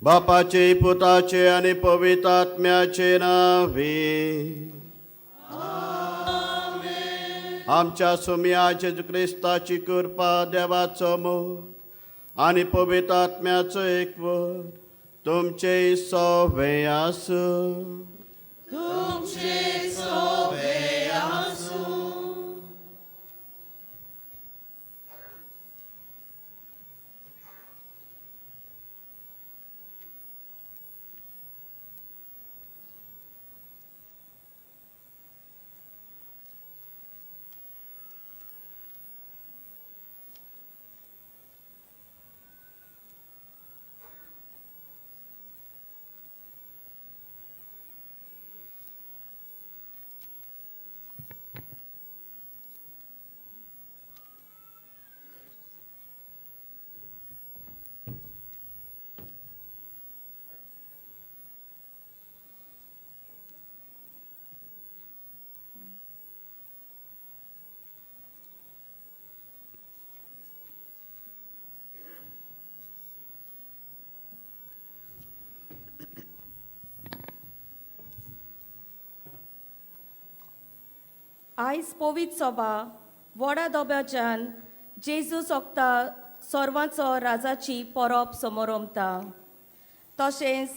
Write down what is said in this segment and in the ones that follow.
बापाचे, पुताचे आनी पवित्र आत्म्याचे नांवे. आमच्या सुमया जेजू क्रिस्ताची कृपा, देवाचो मोग आनी पवित्र आत्म्याचो एकवट तुमचे सवे आसूं. तुमचे सोबे आसूं. आयज पवित्र सभा व्हडा दोब्याच्यान जेजू सोगता सर्वांचो राजाची परब समोरमता. तशेंच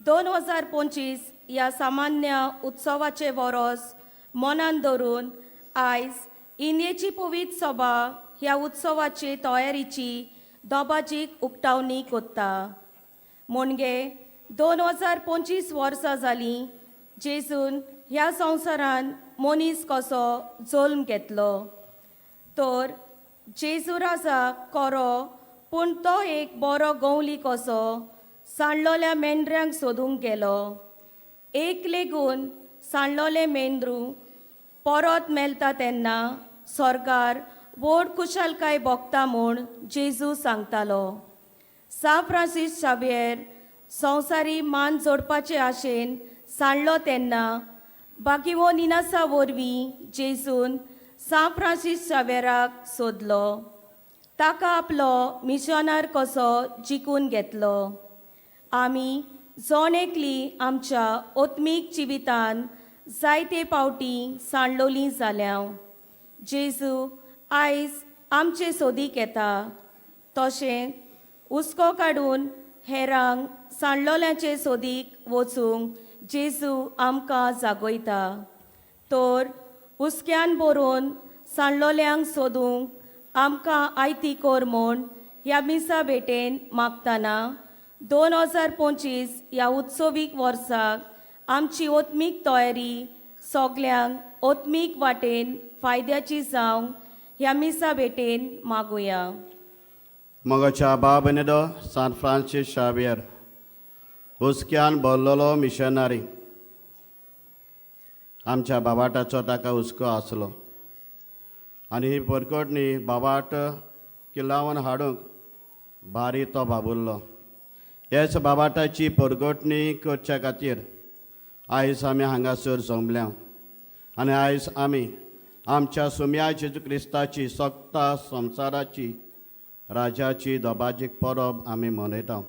2025 ह्या सामान्य उत्सवाचे वरोस मनान धरून आयज इंदियेची पवित्र सभा ह्या उत्सवाचे तयारीची दोबाजीक उक्तावणी कोत्ता. म्हणजे 2025 वर्सां जालीं जेजून ह्या संवसारान मनीस कसो जल्म घेतलो. तर जेजू राजा कोरो, पूण तो एक बरो गवली कसो सांडलोल्या मेंढऱ्यांक सोदूंक गेलो. एक लेगून सांडलोले मेंद्रू परत मेळटा तेन्ना सरकार व्हड खुशालकाय भोगता म्हूण जेजू सांगतालो. सा फ्रांसीस शावियर संवसारी मान जोडपाचे आशेन सांडलो तेन्ना बाकिवो निनासा वरवीं जेजून सा फ्रांसीस शावेराक सोदलो, ताका आपलो मिशनार कसो जिखून घेतलो. आमी जण एकली आमच्या ओत्मीक जिवितान जायते पावटी सांडलोली जाल्या. जेजू आयज आमचे सोदीक येता, तशें हुस्को काडून हेरांक सांडलोल्याचे सोदीक वचूंक जेजू आमकां जागयता. तर हुस्क्यान बरोवन सांडलोल्यांक सोदूंक आमकां आयती कर म्हूण ह्या मिसा भेटेन मागतना 2025 ह्या उत्सवीक वर्साक आमची ओत्मीक तयारी सगल्यांक ओत्मीक वाटेन फायद्याची जावंक ह्या मिसा भेटेन मागुया. मगाच्या बाबनेदो सान फ्रांसीस शावियर हुस्क्यान भरलेलो मिशनरी, आमच्या बाबाटाचो ताका हुस्को आसलो आनी ही परकटणी बाबाट किल्लावन हाडूंक भारी तो बाबुल्लो. हेच बाबाटाची परगटणी करच्या खातीर आयज आमी हांगासर जमल्या आनी आयज आमी आमच्या सुम्या जेजू क्रिस्ताची सक्ता संवसाराची राजाची दबाजीक परब आमी मनयता.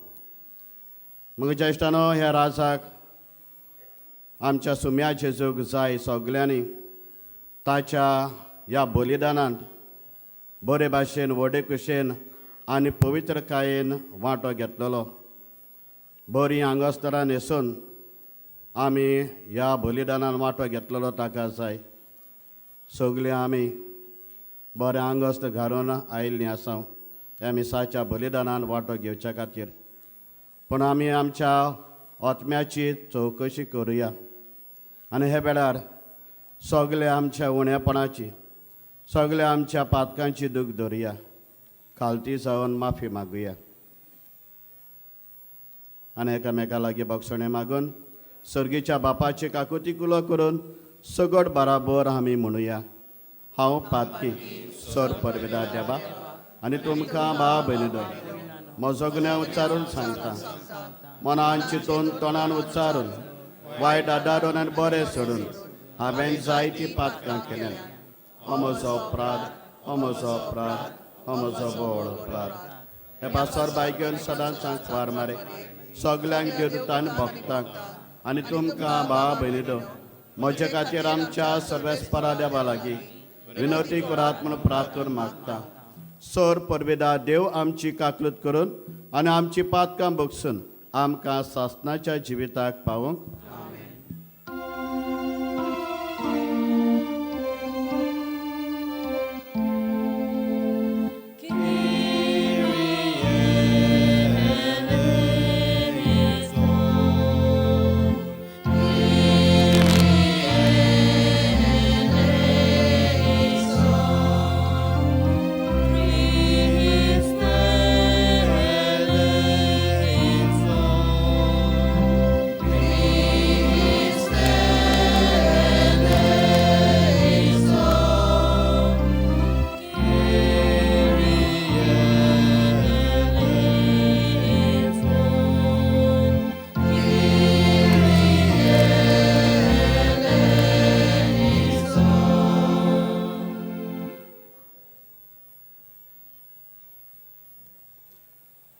म्हज्या इश्टानो, ह्या राजाक आमच्या सुम्या जेजूक जाय सगल्यांनी ताच्या ह्या बलिदानांत बरे भाशेन, व्हडे कुशेन आनी पवित्रकायेन वांटो घेतलेलो. बरी आंगस्तरां न्हेसून आमी ह्या बलिदानान वांटो घेतलेलो ताका जाय. सगळीं आमी बरें आंगस्त घालून आयिल्लीं आसा ह्या मिसाच्या बलिदानान वांटो घेवच्या खातीर. पूण आमी आमच्या आत्म्याची चवकशी करुया आनी हे वेळार सगळे आमच्या उणेपणाची, सगळे आमच्या पातकांची दूख धरुया, खालती जावन माफी मागुया आनी एकामेका लागीं बक्षणें मागून सर्गीच्या बापाची काकुती कुलो करून सगट बराबर आमी म्हणुया. हांव पातकी सर परवेदा देवा आनी तुमकां बा भयणीदो म्हजो गुन्यांव उच्चारून सांगता. मनान चिंतून, तोंडान उच्चारून, वायट आदारून आनी बरें सोडून हांवें जायतीं पातकां केल्यात. हो म्हजो अपराध, हो म्हजो अपराध, हो म्हजो व्हड अपराध. हे पासर बायक घेवन सदांच सांग मारे सगल्यांक देवदूतान भक्तांक आनी तुमकां भाव भयणीलो म्हज्या खातीर आमच्या सर्वेस्परा देवा लागीं विनवती करात म्हूण प्रार्थना मागता. सोर परबेदा देव आमची काकलूत करून आनी आमची पातकां बगसून आमकां सासनाच्या जिविताक पावोवंक.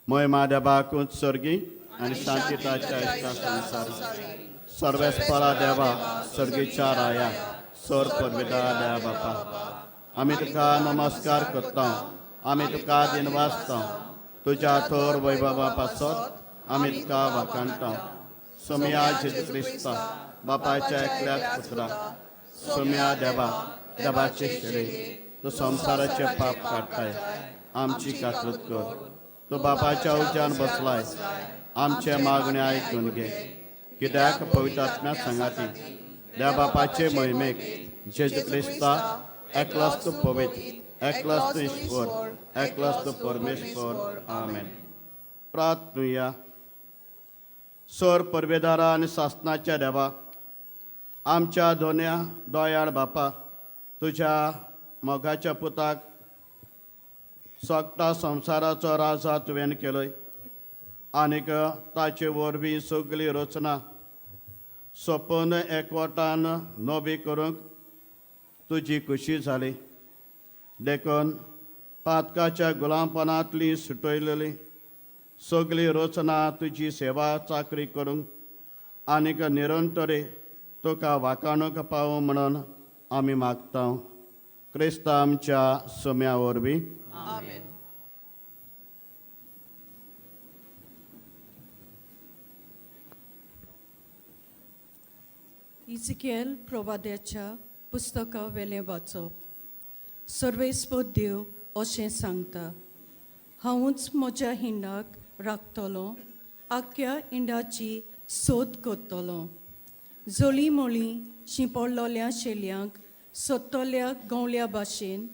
मोय देवाकूच सर्गी आनी शांतिताच्या इश्टा संवसार सर्वेस्परा देवा सर्गीच्या राया सोर परवेदा देवा बापा, आमी तुका नमस्कार करता, आमी तुका दिनवासता, तुज्या थोर वैभवा पासत आमी तुका वाखाणटा. सोमया जेजू क्रिस्ता बापाच्या एकल्याच पुत्रा, सोमया देवा देवाचे शरीर, तूं संवसाराचे पाप काडटाय, आमची काकूत कर. तूं बापाच्या उज्यान बसलाय, आमचे मागणे आयकून घे. कित्याक पवित्र आत्म्या सांगाती देवा बापाचे मोहिमेक जेजू क्रिस्ता एकलोच तूं पवित्र, एकलोच तूं ईश्वर, एकलोच तूं परमेश्वर. आमेन. प्रार्थनुया. सोर परबेदारा आनी सासनाच्या देवा, आमच्या दोन्या दोयाळ बापा, तुज्या मोगाच्या पुताक सगळ्या संवसाराचो राजा तुवें केलोय आनीक ताचे वरवीं सगळी रचना सोंपून एकवटान नवी करूंक तुजी खुशी जाली. देखून पातकाच्या गुलामपणांतली सुटयलेली सगळी रचना तुजी सेवा चाकरी करूंक आनीक निरंतरे तुका वाखाणूंक पावो म्हणून आमी मागता. क्रिस्ता आमच्या सम्या वरवीं. आमेन. इजिकेल प्रवाद्याच्या पुस्तका वेलें वाचप. सर्वेस्पद देव अशें सांगता, हांवूच म्हज्या हिंडाक राखतलो, आख्ख्या हिंडाची सोद करतलो. जळीं मळीं शिंपडलोल्या शेल्यांक सोदतल्या गवल्या भाशेन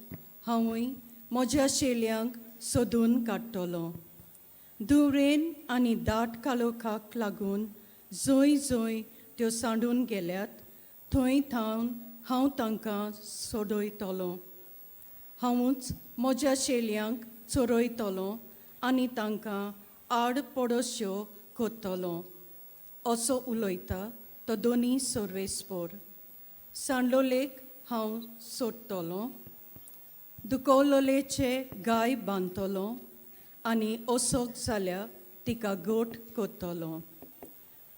हांवूय म्हज्या शेल्यांक सोदून काडटलो. धुंवरेन आनी दाट काळोखाक लागून जंय जंय त्यो सांडून गेल्यात थंय थावन हांव तांकां सोडयतलो. हांवूच म्हज्या शेल्यांक चरयतलो आनी तांकां आड पडोश्यो करतलो, असो उलयता तो दोनी सर्वेस्पोर. सांडलोलेक हांव सोडटलो, दुखवलोलेचे गाय बांदतलो आनी असोक जाल्यार तिका गोठ करतलो.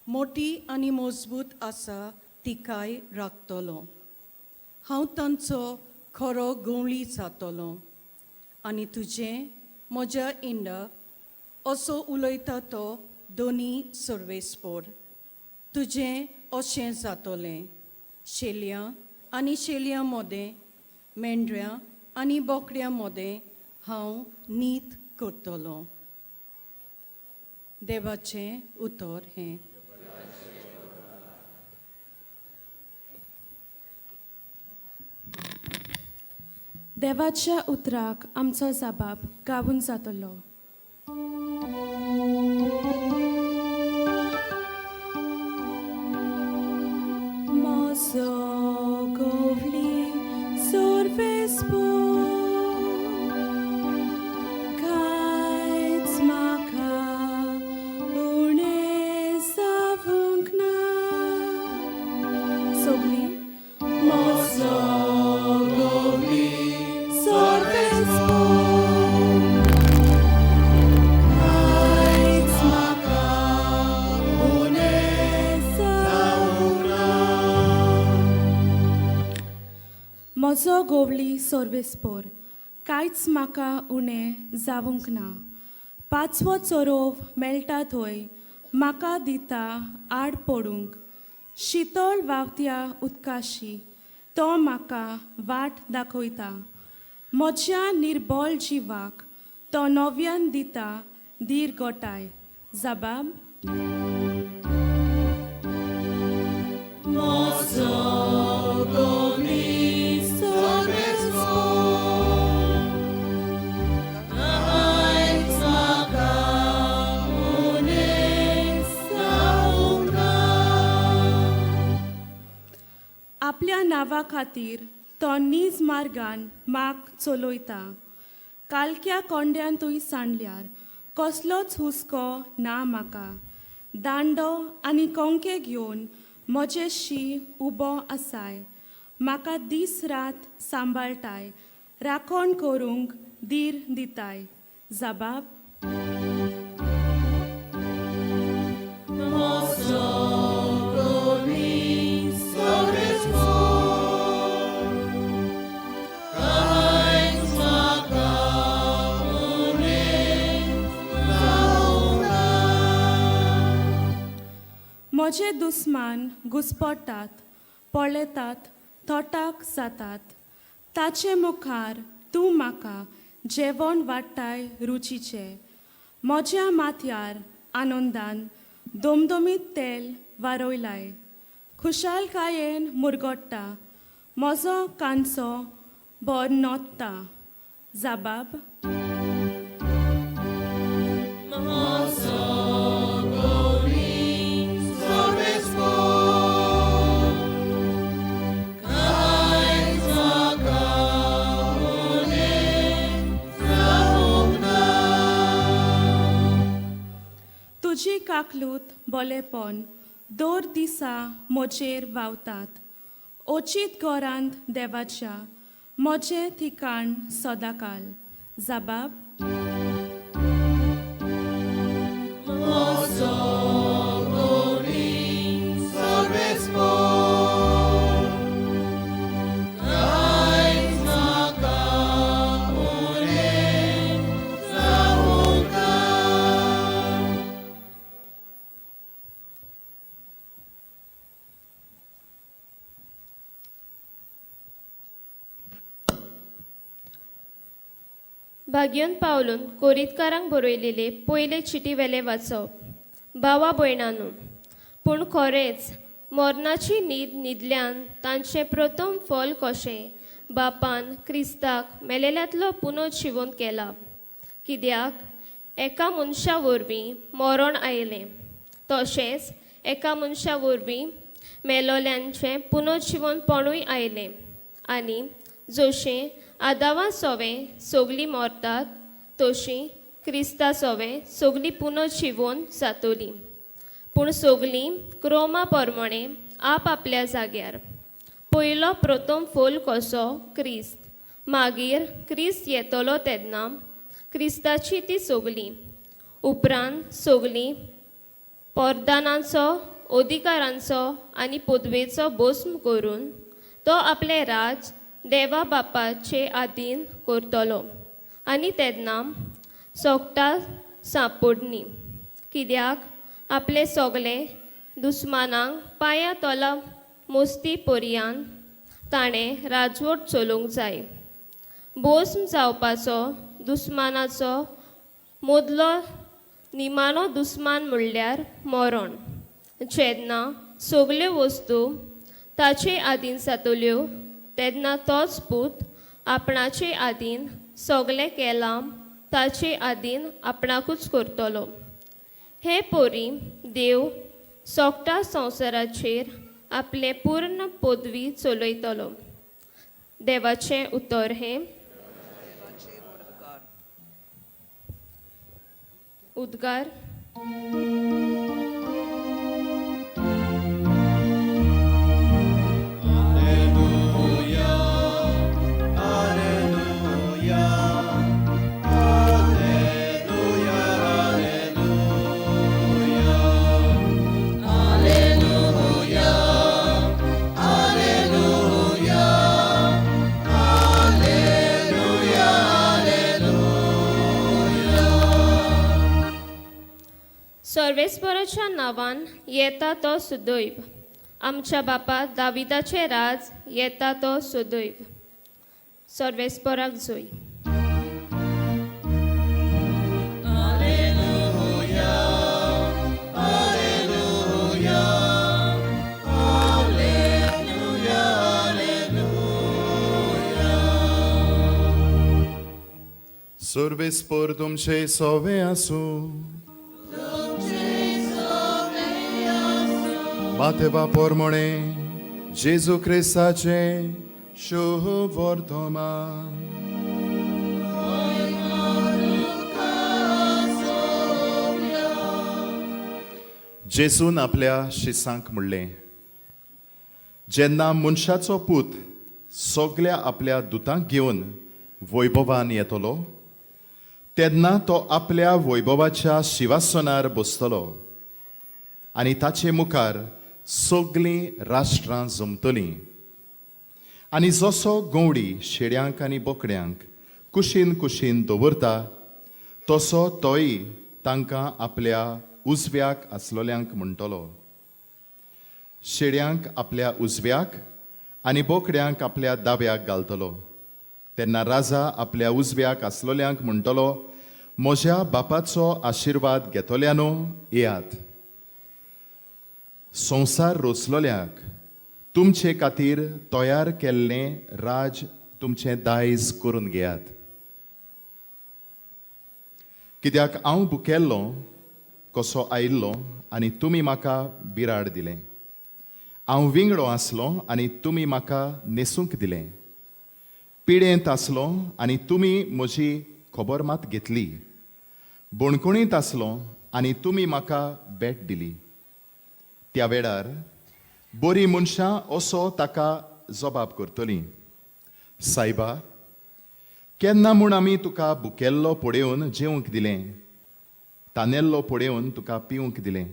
मोटी आनी मजबूत आसा तिकाय राखतलो. हांव तांचो खरो गवळी जातलो आनी तुजें म्हज्या इंडा, असो उलयता तो दोनी सर्वेस्पोर. तुजें अशें जातलें, शेलयां आनी शेलयां मोदें, मेंढऱ्यां आनी बोकड्यां मोदें हांव नीत करतलो. देवाचें उतर हें. देवाच्या उतराक आमचो जबाब गावून जातलो. म्हजो गोवली सर्वेस्पोर, कांयच म्हाका उणें जावंक ना. सगळीं म्हजो गोवली सर्वेस्पोर, म्हजो गोवली सर्वेस्पोर, कांयच म्हाका उणें जावंक ना. पांचवो चरोव मेळटा थंय म्हाका दिता आड पडूंक, शितळ व्हांवत्या उदकाशी तो म्हाका वाट दाखयता. म्हज्या निर्बळ जिवाक तो नव्यान दिता धीर गोठाय. जबाब. आपल्या नांवा खातीर तो नीज मार्गान म्हाक चलयता. कालक्या कोंड्यांतूय सांडल्यार कसलोच हुस्को ना म्हाका. दांडो आनी कोंके घेवन म्हजेशी उबो आसाय. म्हाका दीस रात सांबाळटाय, राखण करूंक धीर दिताय. जबाब. म्हजे दुस्मान घुस्पटात, पळयतात, थोटाक जातात. ताचे मुखार तूं म्हाका जेवण वाडटाय रुचीचें. म्हज्या माथ्यार आनंदान दोमदोमीत तेल वारयलाय. खुशालकायेन मुरगट्टा, म्हजो कांचो भर नोत्ता. जबाब. तुजी काकलूत बोलेपण दर दिसा म्हजेर व्हांवतात. अचीत घरांत देवाच्या म्हजें ठिकाण सदाकाल. जबाब. भाग्यन पावलून कोरीतकारांक बरयलेले पयले चिटी वेले वाचप. भावा भयणानू, पूण खरेंच मरणाची न्हीद न्हिदल्यान तांचें प्रथम फल कशें बापान क्रिस्ताक मेलेल्यांतलो पुनर्जिवन केला. कित्याक एका मनशा वरवीं मरण आयलें, तशेंच एका मनशा वरवीं मेलोल्यांचें पुनर्जिवनपणूय आयलें. आनी जशें आदावा सोवें सगलीं मरतात, तशीं क्रिस्ता सोवें सगलीं पुनर्जिवन जातलीं. पूण सगलीं क्रोमा प्रमाणें आप आपल्या जाग्यार. पयलो प्रथम फूल कसो क्रिस्त, मागीर क्रिस्त येतलो तेन्ना क्रिस्ताची ती सगलीं, उपरांत सगलीं परदानांचो, अधिकारांचो आनी पदवेचो भस्म करून तो आपलें राज देवा बापाचे आदीन करतलो. आनी तेन्ना सोगटा सांपडनी, कित्याक आपले सगले दुस्मानांक पांया तोला मोस्ती पर्यान ताणें राजवट चलोवंक जाय. भस्म जावपाचो दुस्मानाचो मोदलो निमाणो दुस्मान म्हणल्यार मरण. जेन्ना सगल्यो वस्तू ताचे आदीन जातल्यो तेन्ना तोच पूत आपणाचे आदीन सगलें केलां ताचे आदीन आपणाकूच करतलो. हे पोरी देव सोगटा संवसाराचेर आपलें पूर्ण पदवी चलयतलो. देवाचें उतर हें. उद्गार. Alleluia, सर्वेस्पराच्या नांवान येता तो सुदैव आमच्या बापा दाविदाचें राज येता तो सुदैव सर्वेस्पराक जोय. सर्वेस्पर तुमचे सोवे आसूं. माथेवा पोरमोणे जेजू क्रिस्ताचे शुभ वर्तमान. जेजून आपल्या शिसांक म्हणलें, जेन्ना मनशाचो पूत सगल्या आपल्या दुतांक घेवन वैभवान येतलो तेन्ना तो आपल्या वैभवाच्या शिवासनार बसतलो आनी ताचे मुखार सगलीं राष्ट्रां जमतलीं आनी जसो गंवडी शेड्यांक आनी बोकड्यांक कुशीन कुशीन दवरता तसो तोय तांकां आपल्या उजव्याक आसलोल्यांक म्हणटलो, शेड्यांक आपल्या उजव्याक आनी बोकड्यांक आपल्या दाव्याक घालतलो. तेन्ना राजा आपल्या उजव्याक आसलोल्यांक म्हणटलो, म्हज्या बापाचो आशिर्वाद घेतल्यानो येयात, संवसार रचलोल्याक तुमचे खातीर तयार केल्लें राज तुमचें दायज करून घेयात. कित्याक हांव भुकेल्लो कसो आयिल्लो आनी तुमी म्हाका बिराड दिलें, हांव विंगडो आसलो आनी तुमी म्हाका न्हेसूंक दिलें, पिडेंत आसलो आनी तुमी म्हजी खबर मात घेतली, बणकुणींत आसलो आनी तुमी म्हाका भेट दिली. त्या वेळार बरीं मनशां असो ताका जबाब करतलीं, सायबा केन्ना म्हूण आमी तुका भुकेल्लो पळोवन जेवंक दिलें, तानेल्लो पळोवन तुका पिवंक दिलें,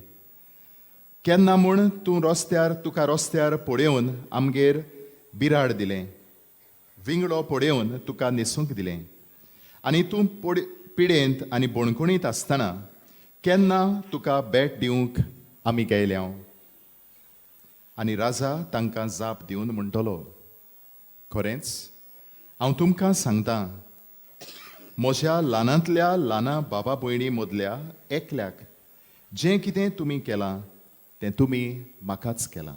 केन्ना म्हूण तूं रस्त्यार तुका रस्त्यार पळोवन आमगेर बिराड दिलें, विंगडो पळोवन तुका न्हेसूंक दिलें आनी तूं पिडेंत आनी बणकुणींत आसतना केन्ना तुका भेट दिवंक आमी गेल्या. आनी राजा तांकां जाप दिवन म्हणटलो, खरेंच हांव तुमकां सांगता, म्हज्या ल्हानांतल्या ल्हाना बाबा भयणी मदल्या एकल्याक जें कितें तुमी केलां तें तुमी म्हाकाच केलां.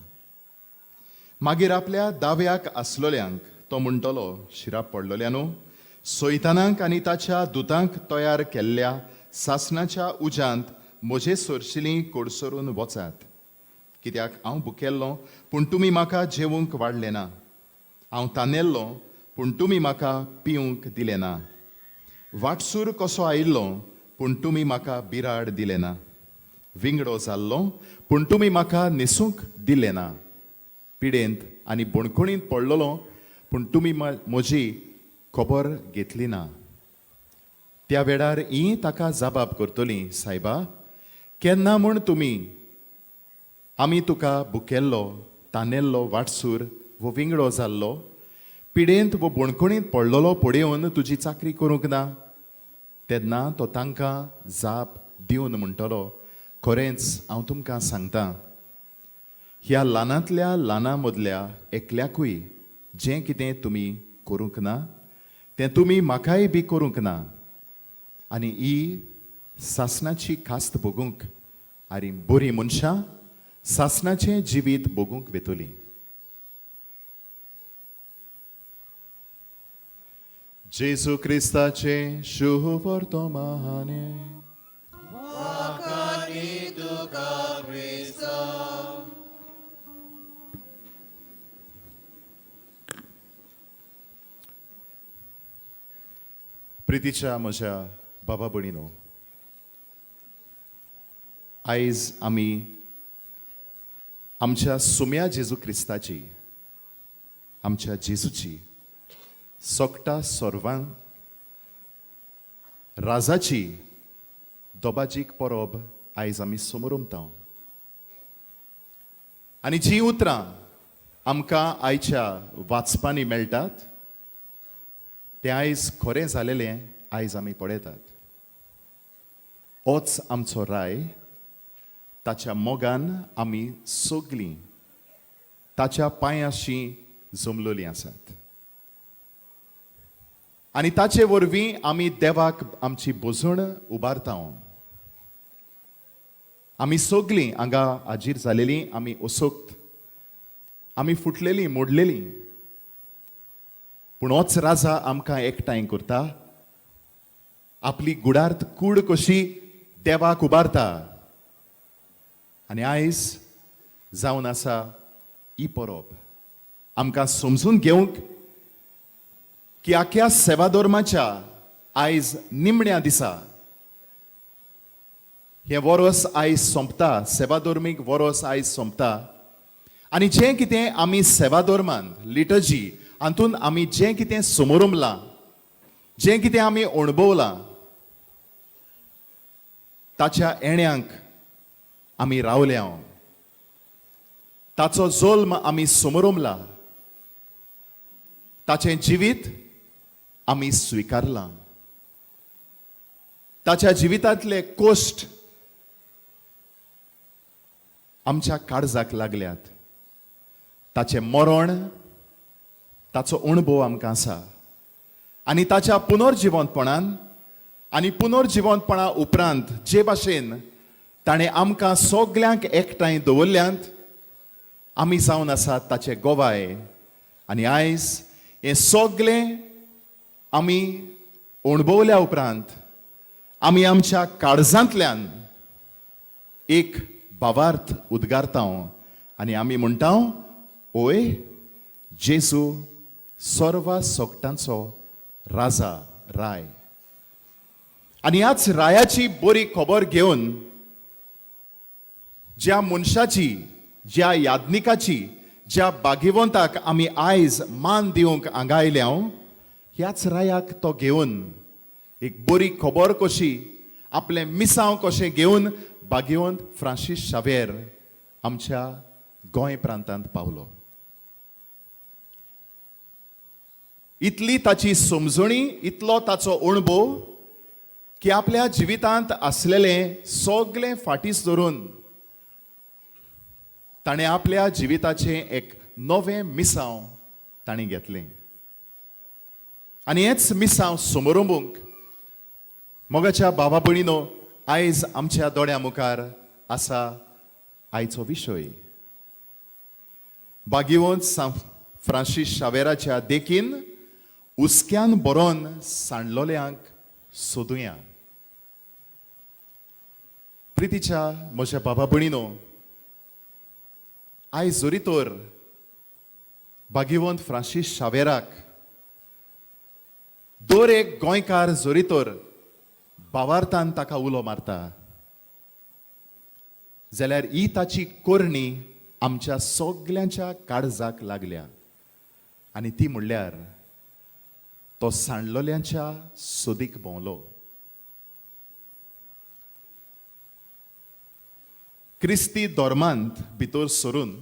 मागीर आपल्या दाव्याक आसलोल्यांक तो म्हणटलो, शिराप पडलोल्यानो, सैतानाक आनी ताच्या दुतांक तयार केल्ल्या सासणाच्या उज्यांत म्हजे सरशिलीं कोडसरून वचात. कित्याक हांव भुकेल्लो पूण तुमी म्हाका जेवंक वाडलें ना, हांव तानेल्लो पूण तुमी म्हाका पिवंक दिलें ना, वाटसूर कसो आयिल्लो पूण तुमी म्हाका बिराड दिलें ना, विंगडो जाल्लो पूण तुमी म्हाका न्हेसूंक दिलें ना, पिडेंत आनी बणकुणींत पडलेलो पूण तुमी म्हजी खबर घेतली ना. त्या वेळार ही ताका जबाब करतली, सायबा केन्ना म्हूण तुमी आमी तुका भुकेल्लो, तानेल्लो, वाटसूर वो विंगडो जाल्लो, पिडेंत वो बणकुणींत पडलेलो पळोवन तुजी चाकरी करूंक ना. तेन्ना तो तांकां जाप दिवन म्हणटलो, खरेंच हांव तुमकां सांगता, ह्या ल्हानांतल्या ल्हाना मदल्या एकल्याकूय जें कितें तुमी करूंक ना तें तुमी म्हाकाय बी करूंक ना. आनी ही सासणाची खास्त भोगूंक आनी बरीं मनशां सासणाचें जिवीत भोगूंक वेतली. जेजू क्रिस्ताचें शुभ वर्तमाने. प्रितीच्या म्हज्या बाबा भयणीनो, आयज आमी आमच्या सुम्या जेजू क्रिस्ताची, आमच्या जेजूची, सोकटा सर्वां राजाची दोबाजीक परब आयज आमी समोरमता. आनी जीं उतरां आमकां आयच्या वाचपांनी मेळटात तें आयज खरें जालेलें आयज आमी पळयतात. होच आमचो राय, ताच्या मोगान आमी सगलीं ताच्या पांयाशी जमलोलीं आसात आनी ताचे वरवीं आमी देवाक आमची भोजण उबारता. आमी सगलीं हांगा हाजीर जालेलीं, आमी असोक्त, आमी फुटलेलीं, मोडलेलीं, पूण होच राजा आमकां एकठांय करता, आपली गुडार्थ कूड कशी देवाक उबारता. आनी आयज जावन आसा ही परब आमकां समजून घेवंक की आख्या सेवाधर्माच्या आयज निमण्या दिसा हें वरोस आयज सोंपता, सेवाधर्मीक वरोस आयज सोंपता. आनी जें कितें आमी सेवाधर्मान लिटर्जी हातूंत आमी जें कितें समोरमलां, जें कितें आमी अणभवलां, ताच्या येण्यांक आमी रावल्या, ताचो जल्म आमी समोरमला, ताचें जिवीत आमी स्विकारलां, ताच्या जिवितांतले कोश्ट आमच्या काळजाक लागल्यात, ताचें मरण ताचो अणभव आमकां आसा. आनी ताच्या पुनर्जिवंतपणान आनी पुनर्जिवंतपणा उपरांत जे भाशेन ताणें आमकां सगल्यांक एकठांय दवरल्यांत, आमी जावन आसात ताचे गोवाय. आनी आयज हें सगलें आमी अणभवल्या उपरांत आमी आमच्या काळजांतल्यान एक भावार्थ उद्गारता आनी आमी म्हणटा, ओय जेजू सर्व सोगटांचो राजा राय. आनी ह्याच रायाची बरी खबर घेवन ज्या मनशाची, ज्या याज्ञिकाची, ज्या भाग्यवंताक आमी आयज मान दिवंक हांगा आयल्या, ह्याच रायाक तो घेवन एक बरी खबर कशी, आपलें मिसांव कशें घेवन भाग्यवंत फ्रांसीस शावेर आमच्या गोंय प्रांतांत पावलो. इतली ताची समजणी, इतलो ताचो अणभव की आपल्या जिवितांत आसलेलें सगलें फाटीस धरून ताणें आपल्या जिविताचें एक नवें मिसांव ताणें घेतलें. आनी हेंच मिसांव समोरंबूंक मोगाच्या बाबा भयणीनो आयज आमच्या दोळ्यां मुखार आसा आयचो विशय. भाग्यवंत सांत फ्रांसीस शावेराच्या देखीन हुस्क्यान बरोवन सांडलोल्यांक सोदुया. प्रितीच्या म्हज्या बाबा भयणीनो, आयज जरी तर भाग्यवंत फ्रांसीस शावेराक दर एक गोंयकार जरी तर भावार्थान ताका उलो मारता, जाल्यार ही ताची करणी आमच्या सगल्यांच्या काळजाक लागल्या. आनी ती म्हणल्यार तो सांडलोल्यांच्या सोदीक भोंवलो. क्रिस्ती धर्मांत भितर सरून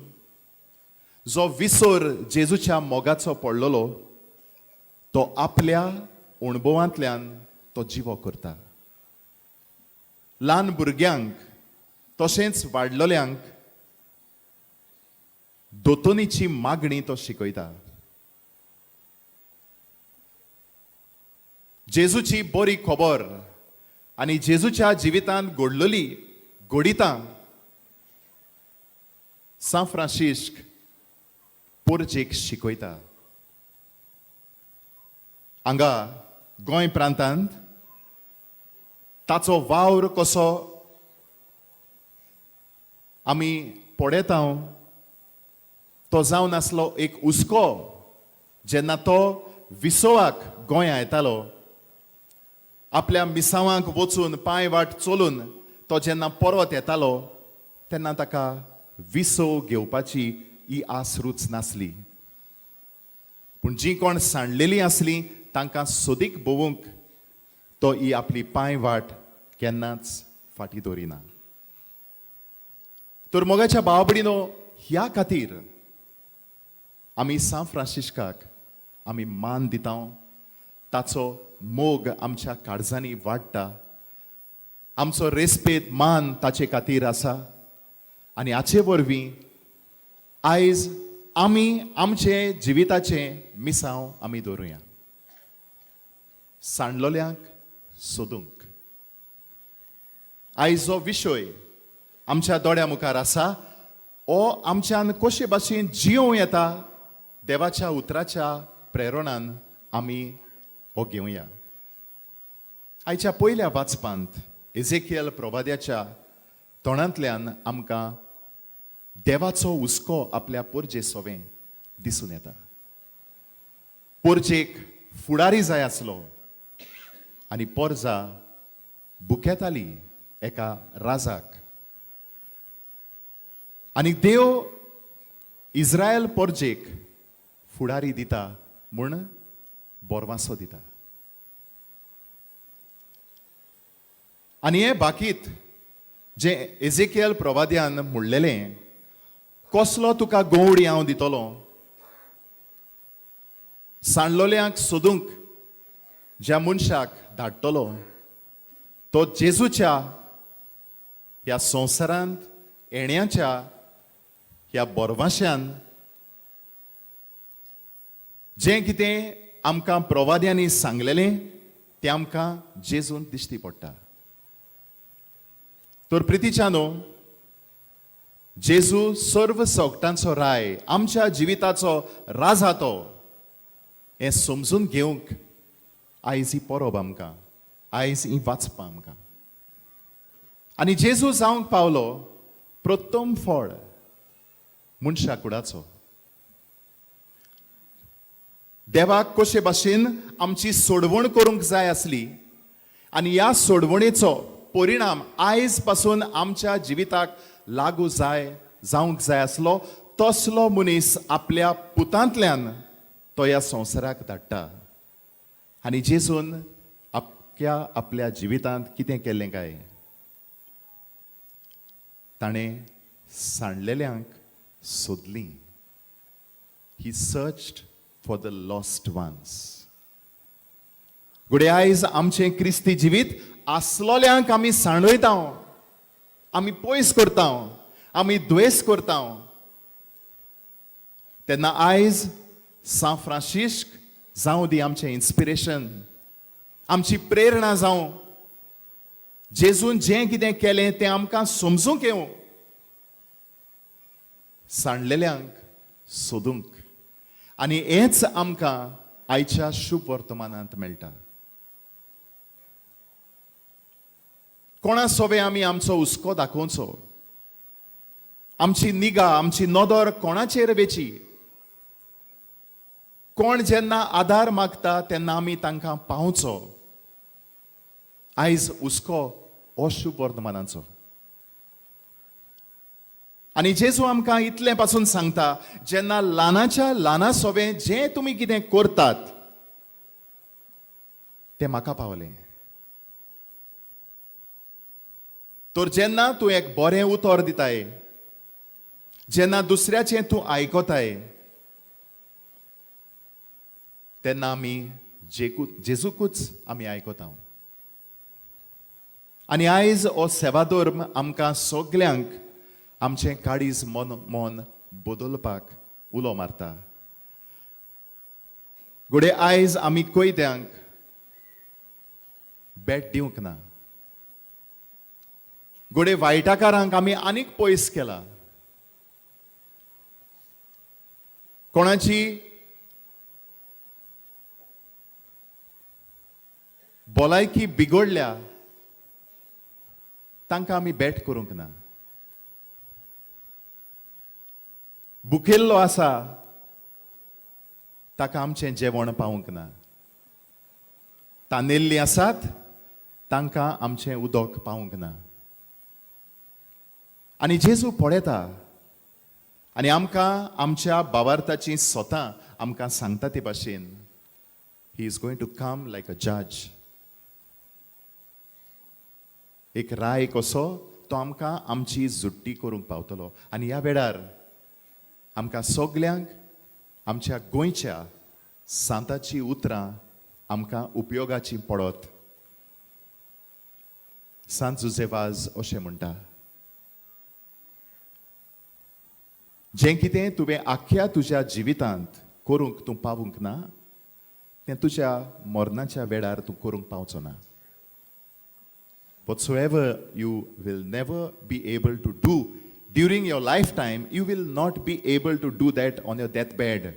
जो विसर जेजूच्या मोगाचो पडलेलो तो आपल्या अणभवांतल्यान तो जिवो करता. ल्हान भुरग्यांक तशेंच वाडलोल्यांक दोतोनीची मागणी तो शिकयता. जेजूची बरी खबर आनी जेजूच्या जिवितांत घडलेली घडितां सांत फ्रांसिस्क पोरजेक शिकयता. हांगा गोंय प्रांतांत ताचो वावर कसो आमी पळयता, तो जावन आसलो एक हुस्को. जेन्ना तो विसवाक गोंया येतालो, आपल्या मिसावांक वचून पांय वाट चलून तो जेन्ना परत येतालो तेन्ना ताका विसव घेवपाची ही आस रूच नासली. पूण जीं कोण सांडलेलीं आसलीं तांकां सोदीक भोवूंक तो ही आपली पांय वाट केन्नाच फाटीं दवरिना. तर मोगाच्या भाव भयणीनो, ह्या खातीर आमी सांत फ्रांसिस्काक आमी मान दिता, ताचो मोग आमच्या काळजांनी वाडटा, आमचो रेस्पेद मान ताचे खातीर आसा. आनी हाचे वरवीं आयज आमी आमचे जिविताचें मिसांव आमी दवरुया सांडलोल्यांक सोदूंक. आयज जो विशय आमच्या दोळ्या मुखार आसा हो आमच्यान कशे भाशेन जियोवं येता देवाच्या उतराच्या प्रेरणान आमी हो घेवया. आयच्या पयल्या वाचपांत एझेकियल प्रवाद्याच्या तोंडांतल्यान आमकां देवाचो हुस्को आपल्या पोरजे सोवें दिसून येता. पोरजेक फुडारी जाय आसलो आनी पोरजा बुकेताली एका राजाक आनी देव इस्रायल पोरजेक फुडारी दिता म्हूण बोरवासो दिता. आनी हें बाकीत जें एझेकियल प्रवाद्यान म्हणलेलें, कसलो तुका गोवडी हांव दितलो सांडलोल्यांक सोदूंक ज्या मनशाक धाडटलो तो जेजूच्या ह्या संवसारांत येण्याच्या ह्या बोरवाश्यान जें कितें आमकां प्रवाद्यांनी सांगलेलें तें आमकां जेजून दिश्टी पडटा. तर प्रितीच्यानो, जेजू सर्व सोगटांचो राय, आमच्या जिविताचो राजा तो, हें समजून घेवंक आयज ही परब आमकां, आयज ही वाचपां आमकां. आनी जेजू जावंक पावलो प्रथम फळ मनशा कुडाचो. देवाक कशे भाशेन आमची सोडवण करूंक जाय आसली आनी ह्या सोडवणेचो परिणाम आयज पासून आमच्या जिविताक लागू जाय जावंक जाय आसलो तसलो मनीस आपल्या पुतांतल्यान तो ह्या संवसाराक धाडटा. आनी जेजून आपल्या आपल्या जिवितांत कितें केल्लें काय, ताणें सांडलेल्यांक सोदलीं. He searched for the lost ones. घडये आयज आमचें क्रिस्ती जिवीत आसलोल्यांक आमी सांडयता, आमी पयस करता, आमी द्वेस करता. तेन्ना आयज सांत फ्रांसिस्क जावं दी आमचें इन्स्पिरेशन, आमची प्रेरणा जावं. जेजून जें कितें केलें तें आमकां समजूंक येवं, सांडलेल्यांक सोदूंक. आनी हेंच आमकां आयच्या शुभ वर्तमानांत मेळटा. कोणा सोबे आमी आमचो हुस्को दाखोवचो, आमची निगा, आमची नदर कोणाचेर वेची. कोण जेन्ना आदार मागता तेन्ना आमी तांकां पावचो. आयज हुस्को हो शुभ वर्तमानाचो. आनी जेजू आमकां इतलें पासून सांगता, जेन्ना ल्हानाच्या ल्हाना सोबें जें तुमी कितें करतात तें म्हाका पावलें. तर जेन्ना तूं एक बरें उतर दिताय, जेन्ना दुसऱ्याचें तूं आयकताय, तेन्ना आमी जेजूकूच आमी आयकता. आनी आयज हो सेवाधर्म आमकां सगल्यांक आमचें काळीज मन मन बदलपाक उलो मारता. घडये आयज आमी कैद्यांक भेट दिवंक ना, घडये वायटाकारांक आमी आनीक पयस केला, कोणाची भलायकी बिगडल्या तांकां आमी भेट करूंक ना, भुकेल्लो आसा ताका आमचें जेवण पावूंक ना, तानेल्लीं आसात तांकां आमचें उदक पावूंक ना. आनी जेजू पळयता आनी आमकां आमच्या बावार्थाची स्वता आमकां सांगता ते भाशेन, he is going to come like a जज. एक राय कसो तो आमकां आमची जुट्टी करूंक पावतलो. आनी ह्या वेळार आमकां सगल्यांक आमच्या गोंयच्या सांताची उतरां आमकां उपयोगाची पडत. सांत जुझे वाज अशें म्हणटा, जें कितें तुवें आख्ख्या तुज्या जिवितांत करूंक तूं पावूंक ना तें तुज्या मरणाच्या वेळार तूं करूंक पावचो ना. Whatsoever you will never be able to do during your lifetime, you will not be able to do that on your deathbed.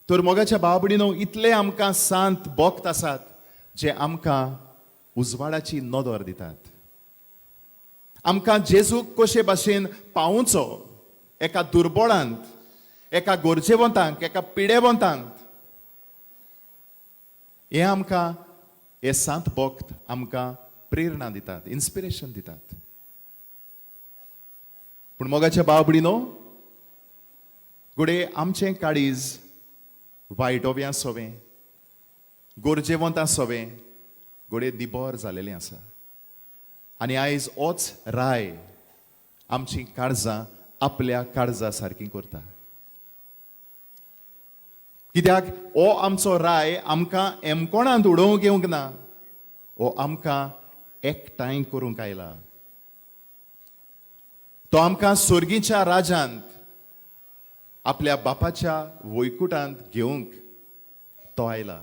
तर मोगाच्या बाबडीनो, इतले आमकां सांत भक्त आसात जे आमकां उजवाडाची नदर दितात, आमकां जेजूक कशे भाशेन पावोवचो एका दुर्बळांत, एका गरजेवंतांक, एका पिडेवंतांक, हें आमकां हे सांत भक्त आमकां प्रेरणा दितात, इन्स्पिरेशन दितात. पूण मोगाच्या बाबडीनो, घडये आमचें काळीज वायटोव्यां सोवें, गरजेवंतां सोवें घडये दिबर जालेलें आसा आनी आयज होच राय आमचीं काळजां आपल्या काळजा सारकीं करता. कित्याक हो आमचो राय आमकां एमकोणांत उडोवंक येवंक ना, हो आमकां एकठांय करूंक आयला. तो आमकां सोर्गीच्या राजांत आपल्या बापाच्या वैकुटांत घेवंक तो आयला.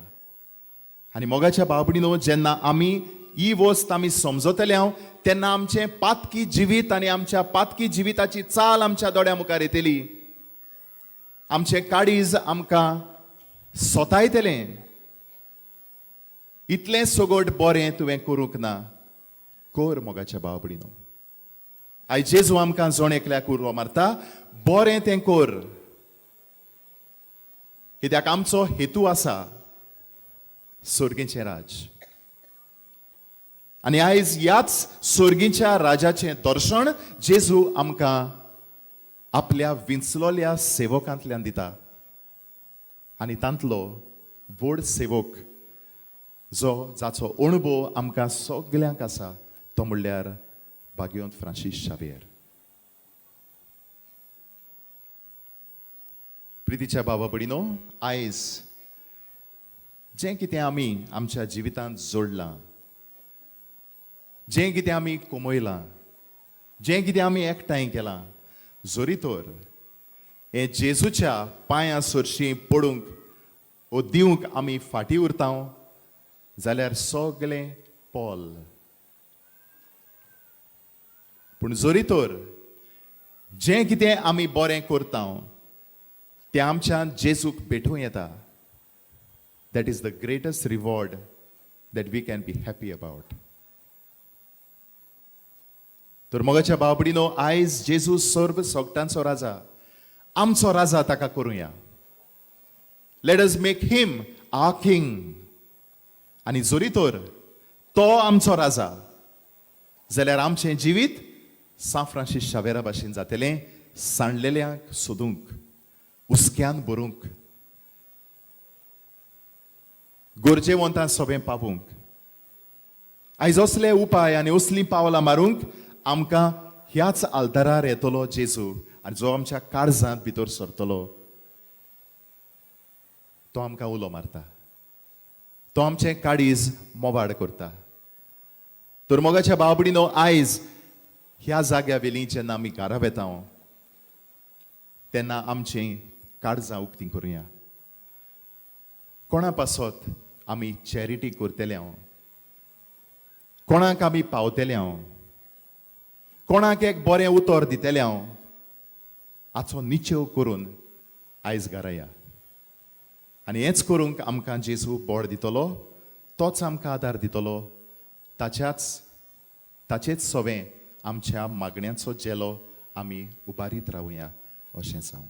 आनी मोगाच्या बाबडीनो, जेन्ना आमी ही वस्त आमी समजतले हांव तेन्ना आमचें पातकी जिवीत आनी आमच्या पातकी जिविताची चाल आमच्या दोळ्या मुखार येतली. आमचें काळीज आमकां सोतायतलें, इतलें सगट बरें तुवें करूंक ना, कर मोगाच्या बाबडीनो. आयज जेजू आमकां जण एकल्याक उलो मारता, बरें तें कर, कित्याक आमचो हेतू आसा सोर्गीचें राज. आनी आयज ह्याच सोर्गीच्या राजाचें दर्शन जेजू आमकां आपल्या विंचलोल्या सेवकांतल्यान दिता. आनी तांतलो व्हड सेवक जो जाचो अणभव आमकां सगल्यांक आसा तो म्हणल्यार भाग्यवंत फ्रांसीस शावियर. प्रितीच्या बाबा भयणीनो, आयज जें कितें आमी आमच्या जिवितांत जोडलां, जें कितें आमी कमयलां, जें कितें आमी एकठांय केलां, जरी तर हें जेजूच्या पांयां सरशीं पडूंक ओ दिवंक आमी फाटीं उरता जाल्यार सगळें पोल. पूण जरी तर जें कितें आमी बरें करता तें आमच्यान जेजूक भेटूं येता. That is the greatest reward that we can be happy about. तर मोगाच्या बाबडीनो, आयज जेजू सर्व सगटांचो राजा, आमचो राजा ताका करुया. Let us make him our king. आनी जरी तर तो आमचो राजा जाल्यार आमचें जिवीत सांत फ्रांसीस शावेरा भाशेन जातलें, सांडलेल्यांक सोदूंक, हुस्क्यान भरूंक, गरजेवंतां सोबें पावूंक. आयज असले उपाय आनी असलीं पावलां मारूंक आमकां ह्याच आल्तारार येतलो जेजू, आनी जो आमच्या काळजांत भितर सरतलो तो आमकां उलो मारता, तो आमचें काळीज मोवाड करता. तर मोगाच्या बाबडीनो, आयज ह्या जाग्या वेली जेन्ना आमी घरा वेता तेन्ना आमचीं काळजां उक्तीं करुया. कोणा पासत आमी चॅरिटी करतले हांव, कोणाक आमी पावतले हांव, कोणाक एक बरें उतर दितले हांव, हाचो निचेव करून आयज घरा या. आनी हेंच करूंक आमकां जेजू बळ दितलो, तोच आमकां आदार दितलो. ताचेच सोवें आमच्या मागण्यांचो जेलो आमी उबारीत रावया अशें जावं.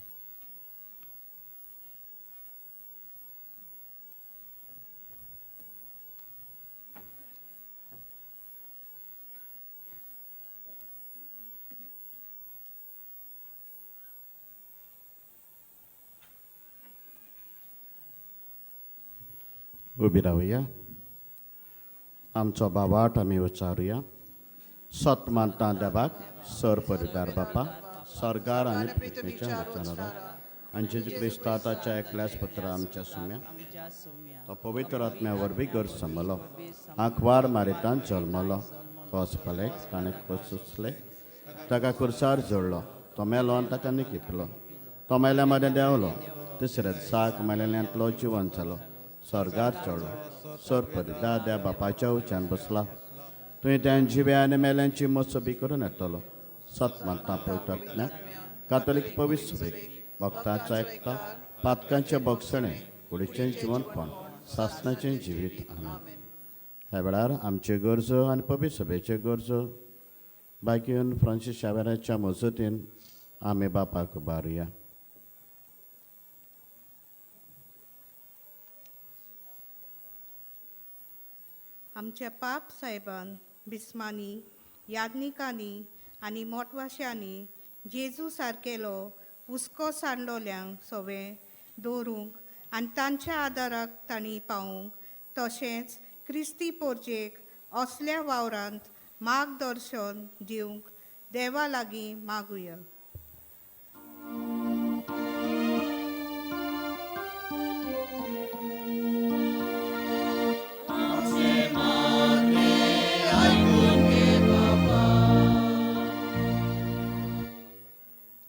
उबी रावया, आमचो बाबाट आमी उच्चारुया. सत मानता देवाक सर परिदार बापा, सरकार आनी पृथ्वीच्या रचणाराक आनी जेजू क्रिस्ता ताच्या एकल्याच पुत्रा आमच्या सुम्या तो पवित्र आत्म्या वरवीं घर समलो, आंकवार मारितान जल्मलो, खोस पले ताणें खोस सुचले, ताका खुर्सार जोडलो, तो मेलो आनी ताका निकिपलो. तो मेल्या मदें देंवलो, तिसऱ्या दिसाक मेलेल्यांतलो जिवन जालो, स्वर्गार चडलो, सरपरी दाद्या बापाच्या उच्यान बसला. तुवें त्या जिव्या आनी मेल्यांची मोसबी करून येतलो. सत मानता पवित्र कातोलीक पवित्र सभेक, भक्ताचो एकता, पातकांचें भोगसणें, कुडीचें जिवनपण, सासणाचें जिवीत. आमेन. ह्या वेळार आमच्यो गरजो आनी पवित्र सभेच्यो गरजो बायकीन फ्रांसीस शावेराच्या मजतीन आमी बापाक उबारुया. आमच्या पाप साहेबान, बिस्मांनी, याज्ञिकांनी आनी मोटवाश्यांनी जेजू सारकेलो हुस्को सांडलोल्यांक सोवें दवरूंक आनी तांच्या आदाराक तांणी पावूंक, तशेंच क्रिस्ती पोरजेक असल्या वावरांत मार्गदर्शन दिवंक देवा लागीं मागुया.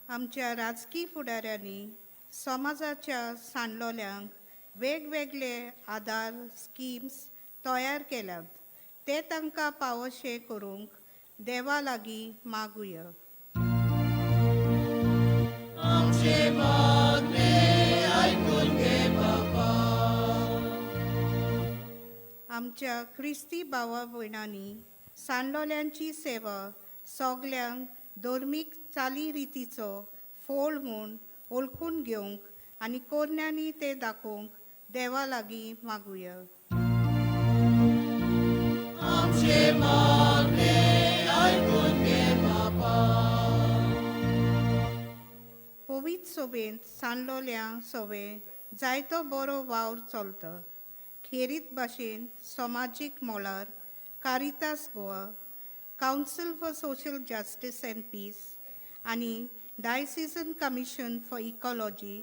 आमच्या राजकी फुडाऱ्यांनी समाजाच्या सांडलोल्यांक वेगवेगळे आदार स्किम्स तयार केल्यात, ते तांकां पावोशे करूंक देवा लागीं मागुया. आमच्या क्रिस्ती भावा भयणांनी सांडलोल्यांची सेवा सगल्यांक धर्मीक चालिरितीचो फोल म्हूण वळखून घेवंक आनी कोरण्यांनी ते दाखोवंक देवा लागीं मागुया. पवित्र सोबेंत सांडलोल्या सोवे जायतो बरो वावर चलता. खेरीत भाशेन समाजीक molar Caritas Goa, council for social justice and peace आनी डायसिजन कमिशन फॉर इकॉलॉजी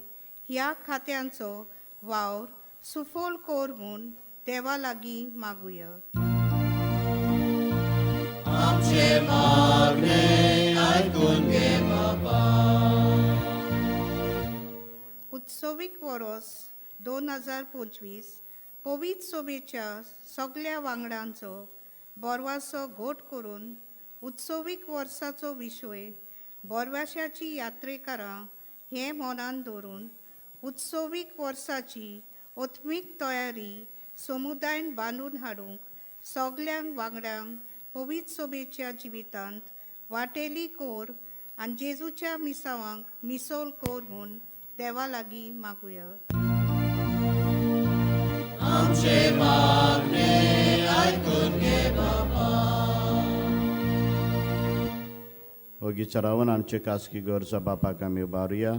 ह्या खात्यांचो वावर सुफोल कोर म्हूण देवा लागीं मागुया. उत्सवीक वरोस 2025 पवित्र सोबेच्या सगल्या वांगडांचो बोरवासो घोट करून उत्सवीक वर्साचो विशय बोरवाशाची यात्रेकारां हें मनान दवरून उत्सवीक वर्साची ओत्मीक तयारी समुदायन बांदून हाडूंक सगल्यांक वांगड्यांक पवित्र सोबेच्या जिवितांत वाटेली कोर आनी जेजूच्या मिसावांक मिसोल कोर म्हूण देवा लागीं मागुया. ओगीच रावन आमचे खासगी गरजो बापाक आमी उबारुया.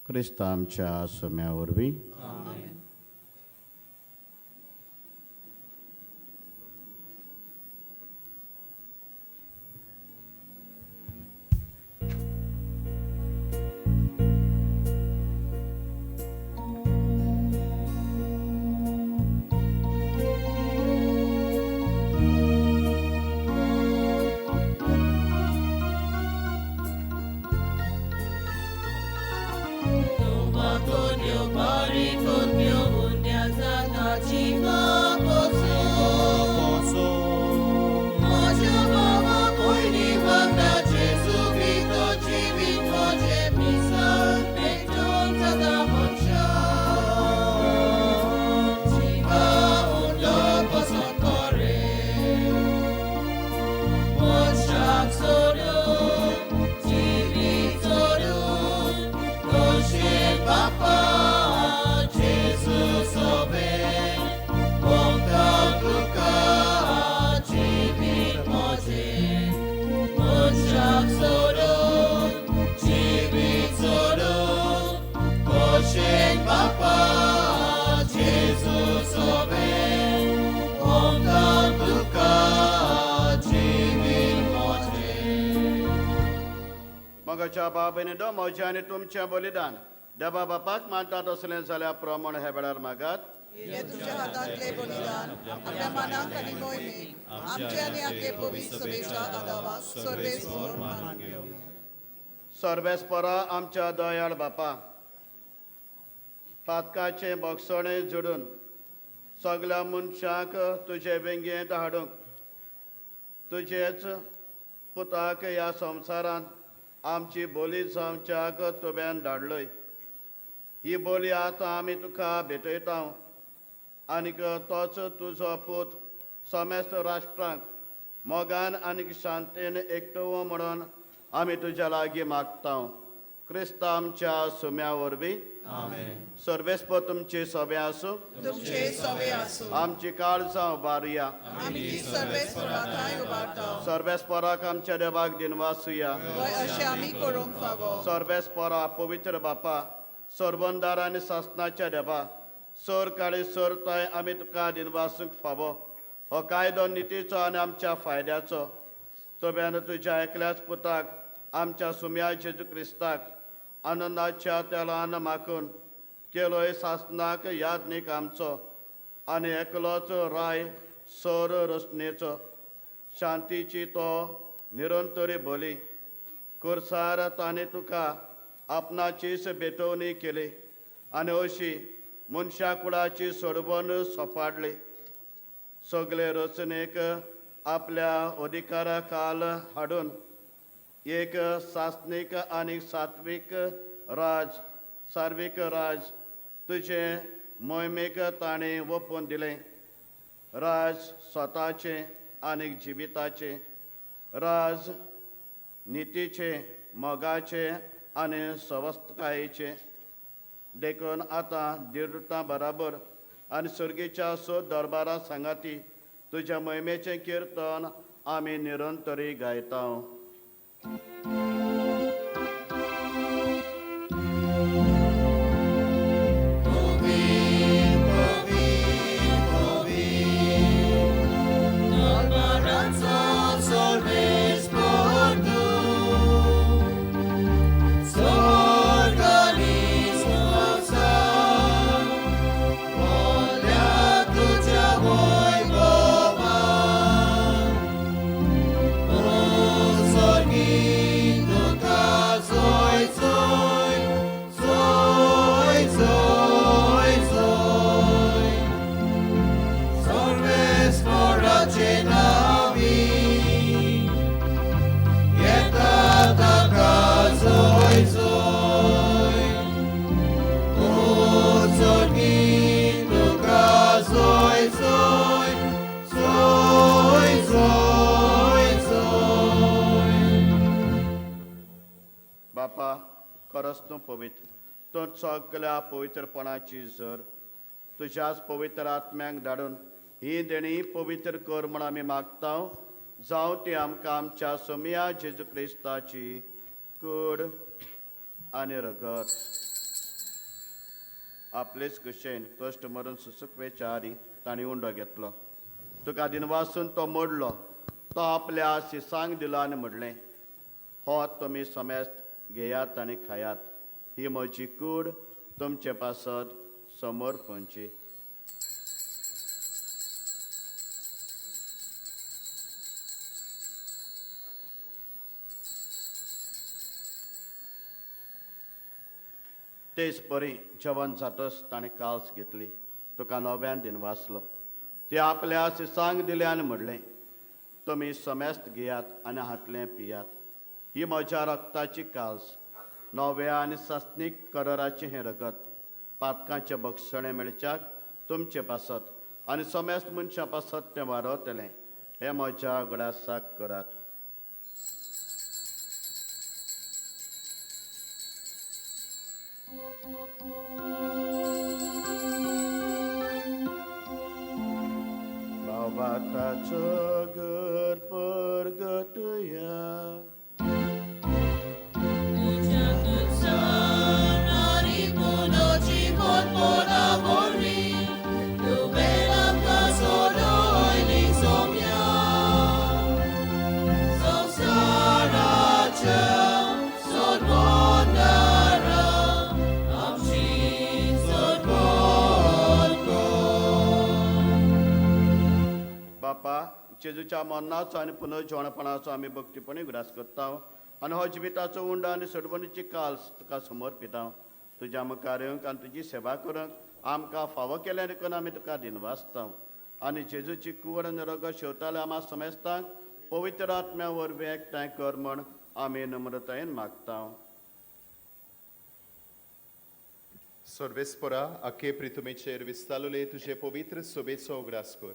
क्रिस्त आमच्या सोम्या वरवीं. मोगाच्या बाबेने दो म्हजें आनी तुमचें बलिदान देवा बापाक मानतात असलें जाल्यार प्रमाण ह्या वेळार मागात. हे तुमच्या हातांतले बलिदान आपल्या मनाक आनी मोहिमेक आमचे आनी आपले पवित्र सभेच्या आदावाक सर्वेस्पर मानून घेवं. सर्वेस्परा आमच्या दयाळ बापा, पातकाचें बोगसणें जोडून सगल्या मनशांक तुजे वेंगेंत हाडूंक तुजेच पुताक ह्या संवसारांत आमची बोली जावच्याक तुवें धाडलय. ही बोली आतां आमी तुका भेटयता आनीक तोच तुजो पूत समेस्त राष्ट्रांक मोगान आनीक शांतीन एकटो म्हणून आमी तुज्या लागीं मागता. क्रिस्त आमच्या सुम्या वरवीं. सर्वेस्पर तुमची सभे आसूं. तुमचे सवे आसूं. आमची काळजां उबारुया. आमी ती सर्वेस्परा थंय उबारता. सर्वेस्पराक आमच्या देवाक दिनवासुया. वय अशें आमी करूंक फावो. सर्वेस्परा पवित्र बापा, सरबंदार आनी सासनाच्या देवा, सर काळी सर तय आमी तुका दिनवासूंक फावो. हो कायदो नितीचो आनी आमच्या फायद्याचो. तुवें तुज्या एकल्याच पुताक आमच्या सुम्या जेजू क्रिस्ताक आनंदाच्या तेलान माखून केलोय सासनाक यादनीक आमचो आनी एकलोच राय सर रचनेचो शांतीची तो निरंतरी बोली. कुर्सार ताणें तुका आपणाचीच भेटवणी केली आनी अशी मनशा कुळाची सोडवण सोपाडली. सगळे रचनेक आपल्या अधिकारा खाल हाडून एक सासनीक आनी सात्वीक राज सार्वीक राज तुजें मोहिमेक ताणें ओपून दिलें. राज स्वताचें आनी जिविताचें, राज नितीचें, मोगाचें आनी सवस्तकायेचें. देखून आतां देवदूतां बराबर आनी सर्गेच्या सो दरबारा सांगाती तुज्या मोहिमेचें किर्तन आमी निरंतरी गायता. बापा, खरंच तूं पवित्र, तूं सगल्या पवित्रपणाची झर. तुज्याच पवित्र आत्म्यांक धाडून ही देणी पवित्र कर म्हण आमी मागता. जावं ती आमकां आमच्या सोमिया जेजू क्रिस्ताची कूड आनी रगत. आपलेच कुशेन कश्ट मरून सुसुकवेच्या आदी तांणी उंडो घेतलो. तुका दिनवासून तो मोडलो, तो आपल्या शिसांक दिलो आनी म्हणलें, हो तुमी समेस्त घेयात आनी खायात, ही म्हजी कूड तुमचे पासत समोर पोंची. तेच परी जेवण जातच ताणें काल्स घेतली, तुका नव्यान दिनवासलो, ते आपल्या शिसांक दिलें आनी म्हणलें, तुमी समेस्त घेयात आनी हांतलें पियात, ही म्हज्या रक्ताची काल्स, नव्या आनी सासनीक कराराचें हें रगत पातकांचें बक्षणें मेळच्याक तुमचे पासत आनी समेस्त मनशां पासत तें वारवतलें. हें म्हज्या गुडासाक करात. भावाताचो घर परगटया. बापा, जेजूच्या मरणाचो आनी पुनर्जिवणपणाचो आमी भक्तीपणी उगडास करता आनी हो जिविताचो उंडो आनी सोडवणीची काल्स तुका समर्पिता. तुज्या मुखार येवंक आनी तुजी सेवा करूंक आमकां फावो केल्या देखून आमी तुका दिनवासता. आनी जेजूची कुवड आनी रगत शेवताले आमा समेस्तांक पवित्र आत्म्या वरवीं एकठांय कर म्हण आमी नम्रतायेन मागता. सर्वेस्परा आखे प्रितुमेचेर विस्तालोले तुजे पवित्र सोबेचो उगडास कर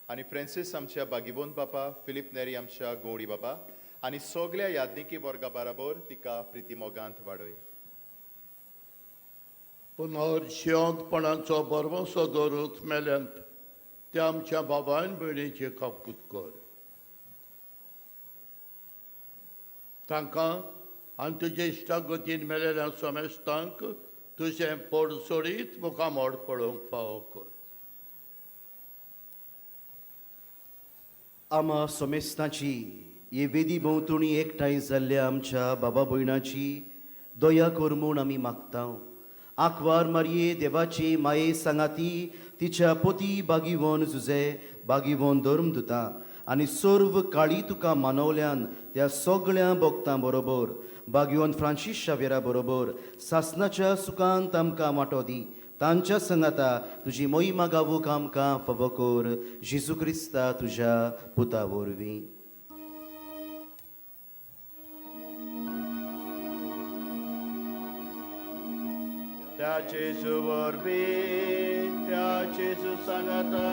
आनी फ्रेंसीस आमच्या बागिबोन बापा, फिलीप नेरी आमच्या गौडी बापा आनी सगल्या यादनिकी वर्गा बराबर तिका प्रितीमोगांत वाडय. पुनर्शिवंतपणाचो भरवंसो दवरूत मेल्यांत त्या आमच्या बाबायन भयणीची काकूत कर. तांकां आनी तुजे इश्टागतीन मेलेल्या समेस्तांक तुजें पोड सोडीत मुखामोड पळोवंक फावो कर. आमा समेस्तांची हे वेदी भोंवतणी एकठांय जाल्ल्या आमच्या बाबा भयणाची दया कर म्हूण आमी मागता. आंकवार मारये देवाची माये सांगाती तिच्या पोती बागीवन जुजे बागीवन धर्म दुता आनी सर्व काळी तुका मानवल्यान त्या सगळ्या भक्तां बरोबर बागिवन फ्रांसीस शावेरा बरोबर सासनाच्या सुखांत आमकां वांटो दी. तांच्या संगाता तुजी मोहिमा गावूंक आमकां फावो कर, जेजू क्रिस्ता तुज्या पुता वरवीं. त्या जेजू वरवीं, त्या जेजू सांगाता,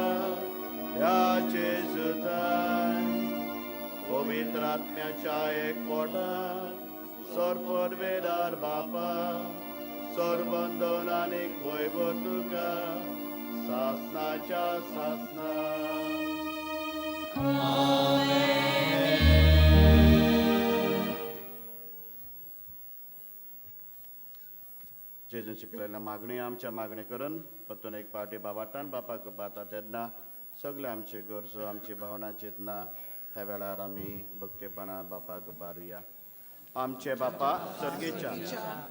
त्या जेजू ताय पवित्र आत्म्याच्या एकवटान सर्ववेदार बापा सर्वंदन आनी वैभव तुका सासनाच्या सासना. जेजून शिकलेल्या मागणी आमच्या मागणी करून परतून एक पावटी बाबाटान बापाक उबारता तेन्ना सगळे आमचे गरजो आमची भावना चेतना ह्या वेळार आमी भक्तेपणान बापाक उबारुया. आमचे बापा सर्गेच्या,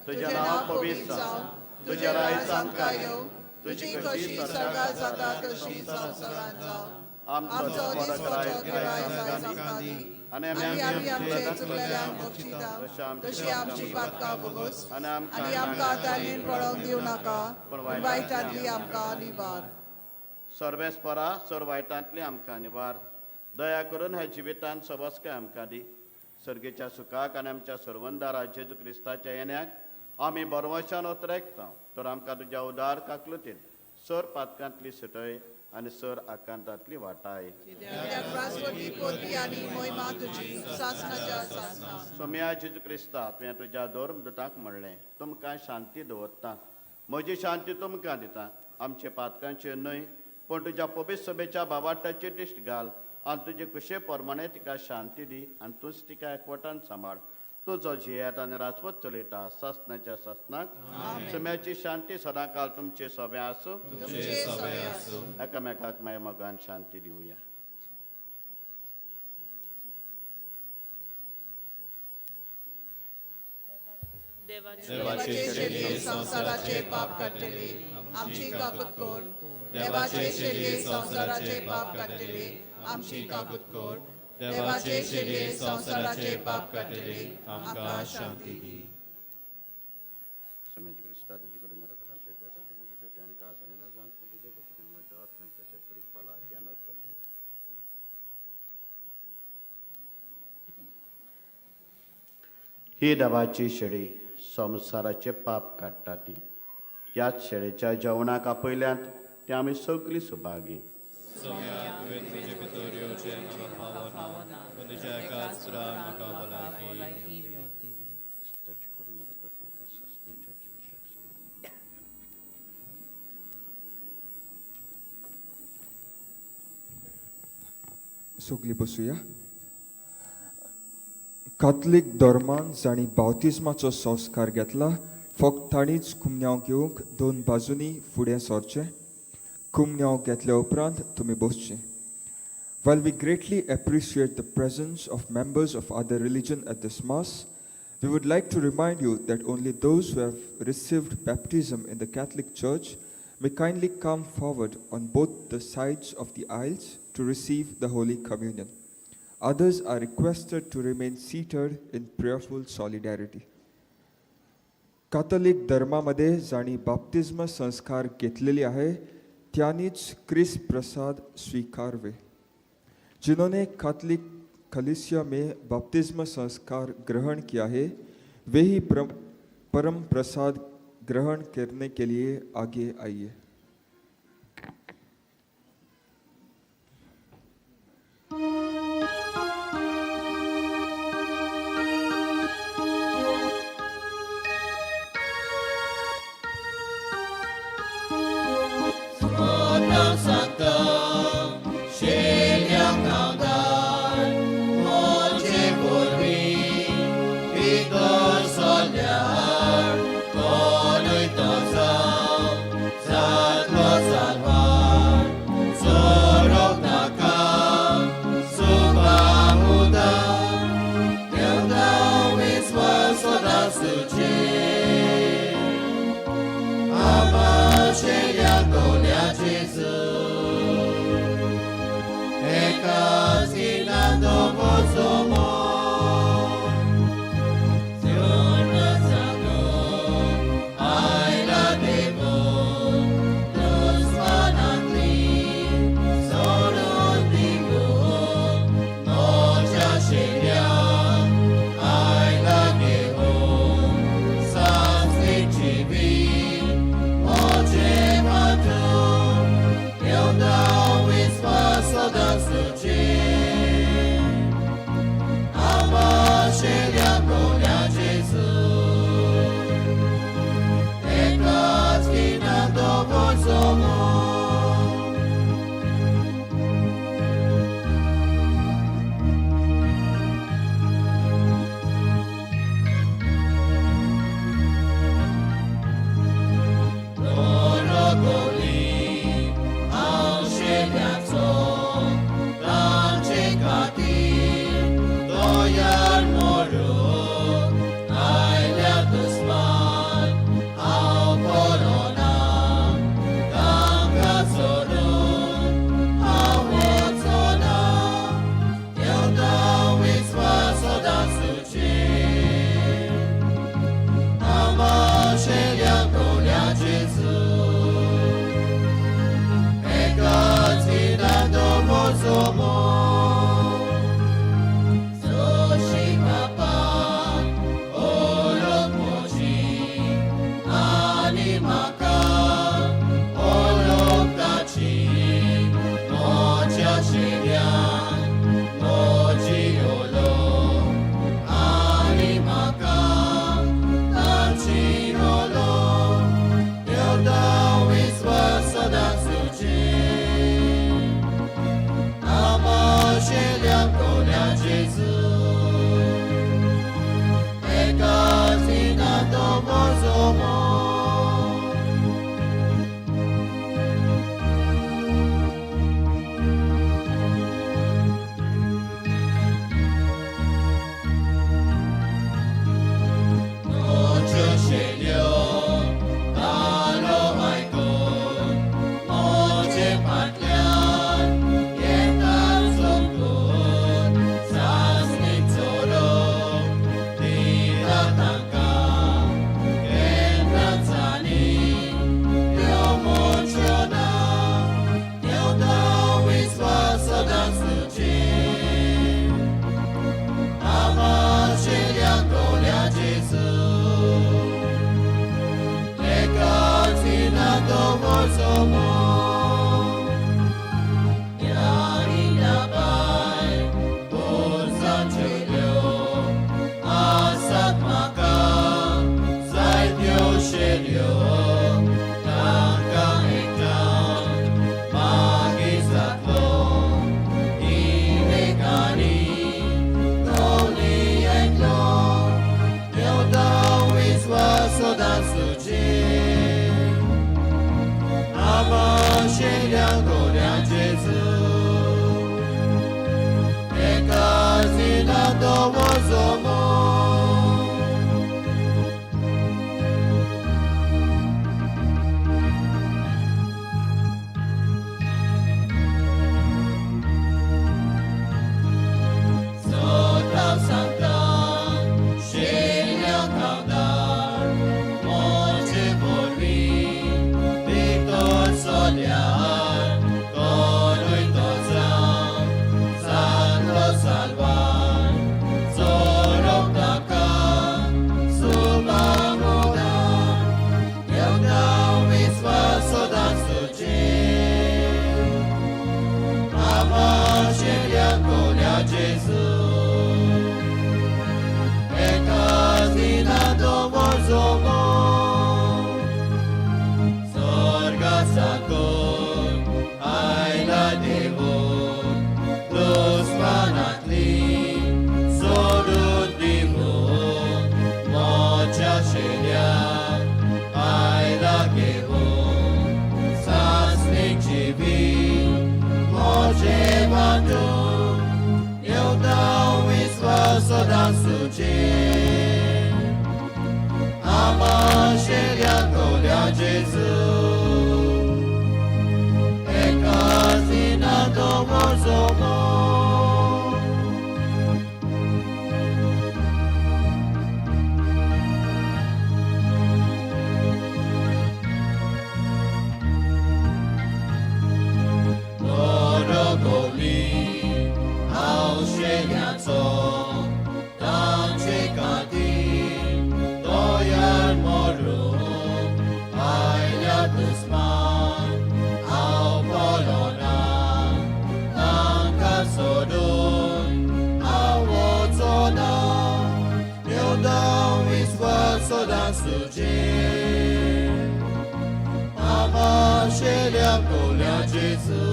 तुजें नांव पवित्र जावं, तुजें रायज आमकां येवं, तुजी कशी स्वर्गात जाता तशी संवसारांत जावं. आमचो आमचो दिसपडो दिसपडो गिरायक गिरायक आमकां दी. आमकां दी आनी आनी आमी आमचे चुकलेल्यांक चुकलेल्यांक बक्षिता तशी तशी आमची पातकां भोगोस आनी आनी आमकां तालीन पडोवंक दिवं नाका, पूण पूण वायटांतली आमकां निवार. सर्वेस्परा सर वायटांतली आमकां निवार. दया करून ह्या जिवितांत सबसकाय आमकां दी. सर्गेच्या सुखाक आनी आमच्या सर्वंदारा जेजू क्रिस्ताच्या येण्याक आमी बरवशान ओतरेकता. तर आमकां तुज्या उदार काकलुतीन सर पातकांतली सुटय आनी सर आकांतांतली वाटाय. कित्याक राजवटी पदवी आनी मोहिमा तुजी सासनाच्या सासना. सोम्या जेजू क्रिस्ता, तुवें तुज्या धर्मदूतांक म्हणलें, तुमकां शांती दवरता, म्हजी शांती तुमकां दिता. आमचे पातकांचेर न्हय पूण तुज्या पवित्र सभेच्या भावार्ताचेर दिश्ट घाल आनी तुजे कुशे प्रमाणे तिका शांती दी आनी तूंच तिका एकवटान सांबाळ. तूं जो जियेत आनी राजवट चलयता सासनाच्या सासनाक. सोम्याची शांती सदांकाल तुमचे सोबे आसूं. तुमचे सगळे आसूं. एकामेकाक मागीर मोगान शांती दिवया. देवाचे शेलये संवसाराचे पाप काडटले आमची काकूत कर. देवाचे शेलये संवसाराचे पाप काडटले आमची काकूत कर. देवाचे शेलये संवसाराचे पाप काडटले आमकां शांती दी. सोम्याची क्रिस्ता तुजे कडेन नरकाचे म्हजी ज्योती आनी काळसाणी न जावं, पूण तुजे कुशीन म्हज्या आत्म्याक तशें करीत भलायकी आनी करचें. ही देवाची शेळी संवसाराचें पाप काडटा ती. ह्याच शेळेच्या जेवणाक आपयल्यांत ते आमी सगळीं सुभागी. सोम्या, तुवें तुजे भितर येवचें म्हाका फावना, पूण तुज्या एकाच उतरान म्हाका भलायकी मेवतली. क्रिस्ताची करून रगत म्हाका सासणाच्या जिविताक सांबाळ. सगळीं बसुया. कातलीक धर्मान जांणी बावतिज्माचो संस्कार घेतला फक्त तांणीच कुमन्यांव घेवंक दोन बाजूंनी फुडें सरचें. कुमन्यांव घेतल्या उपरांत तुमी बसचें. While we greatly appreciate the presence of members of other religion at this Mass, we would like to remind you that only those who have received baptism in the Catholic Church may kindly come forward on both the sides of the aisles to receive the Holy Communion. Others are requested to remain seated in prayerful solidarity. Catholic धर्मामध्ये जांणी बाप्तिज्म संस्कार घेतलेले आहे त्यांनीच क्रिस प्रसाद स्वीकारवे. जिन्होंने Catholic कलीसिया में बपतिस्मा संस्कार ग्रहण किया है वे ही परम प्रसाद ग्रहण करने के लिए आगे आइए. भितर सरल्यार कोणूय तो जावं. शेऱ्यांक जेजू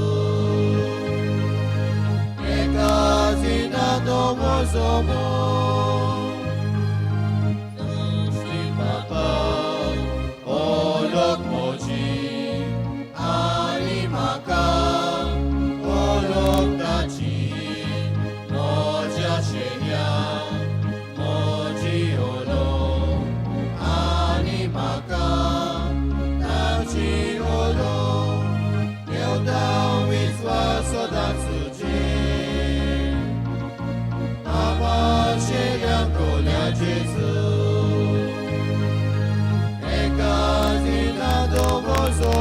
एका दिना दवरजो श्री बापा ओलोक मोजी आनी म्हाका ओलोक ताची म्हज्या शेऱ्या म्हजी ओलोक आनी म्हाका ताची ओलोक देवता विस्वास सदांच तुजेर बाबा शेऱ्यांक जेजू एका दिना दवरजो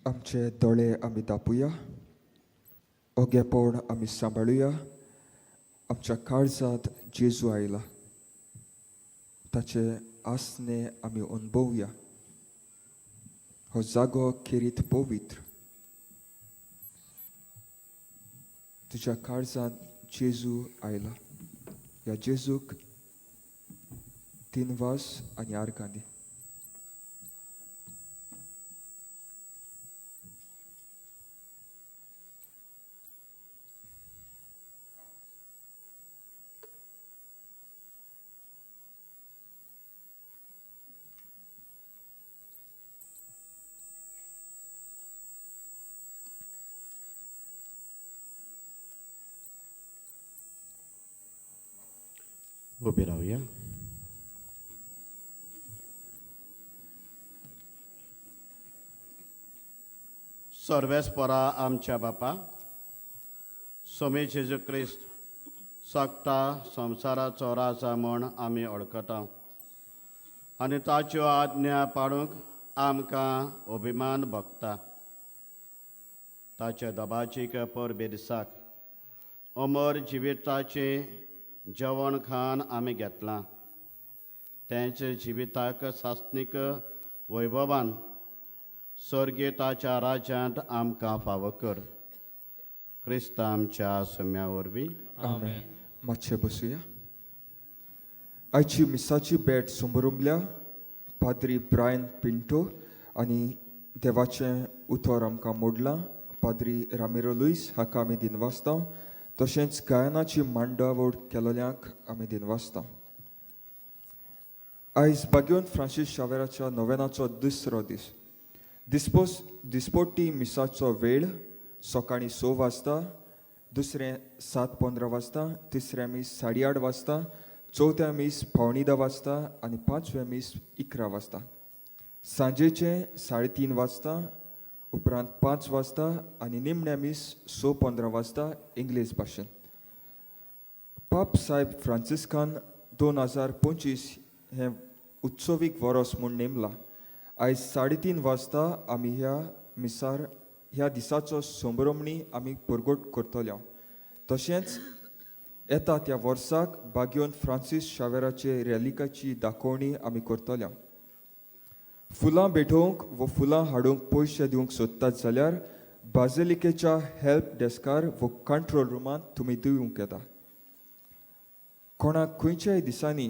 आमचे दोळे आमी दापुया, ओगेपण आमी सांबाळुया. आमच्या काळजांत जेजू आयला, ताचे आसणे आमी अणभवया. हो जागो खेरीत पवित्र. तुज्या काळजांत जेजू आयला, ह्या जेजूक तीन वास आनी आर्गां दी. उबी रावया. सर्वेस्परा आमच्या बापा सोमी जेजू क्रिस्त सगटा संवसाराचो राजा म्हण आमी वळखता आनी ताच्यो आज्ञा पाळूंक आमकां अभिमान भोगता. ताच्या दबाजीक परबे दिसाक अमर जिविताचें जेवण खाण आमी घेतलां. तेंचे जिविताक सासणीक वैभवान सर्गे ताच्या राज्यांत आमकां फावो कर. क्रिस्त आमच्या सुम्या वरवीं. आमेन. मातशें बसुया. आयची मिसाची भेट समरुंबल्या पाद्री ब्रायन पिंटो आनी देवाचें उतर आमकां मोडलां पाद्री रामिरो लुईस हाका आमी दिनवासता. तशेंच गायनाची मांडावळ केलोल्यांक आमी दिनवासता. आयज बागेवन फ्रांसीस शावेराच्या नोवेनाचो दुसरो दीस. दिसपोटी मिसाचो वेळ सकाळीं 6 वाजता, दुसरें 7:15 वाजता, तिसरें मीस 8:30 वाजता, चवथ्या मीस 9:45 वाजता आनी पांचवें मीस 11 वाजता. सांजेचें 3:30 वाजता, उपरांत 5 वाजता आनी निमणें मीस 6:15 वाजता इंग्लीश भाशेन. पाप साहेब फ्रांसिस्कान 2025 हें उत्सवीक वरोस म्हूण नेमलां. आयज 3:30 वाजता आमी ह्या मिसार ह्या दिसाचो संभ्रमणी आमी परगट करतले. तशेंच येता त्या वर्साक बागयोन फ्रांसीस शावेराचे रॅलिकाची दाखोवणी आमी करतले. फुलां भेटोवंक व फुलां हाडूंक पयशे दिवंक सोदतात जाल्यार बाजिलिकेच्या हेल्प डेस्कार व कंट्रोल रुमांत तुमी दिवंक येता. कोणाक खंयच्याय दिसांनी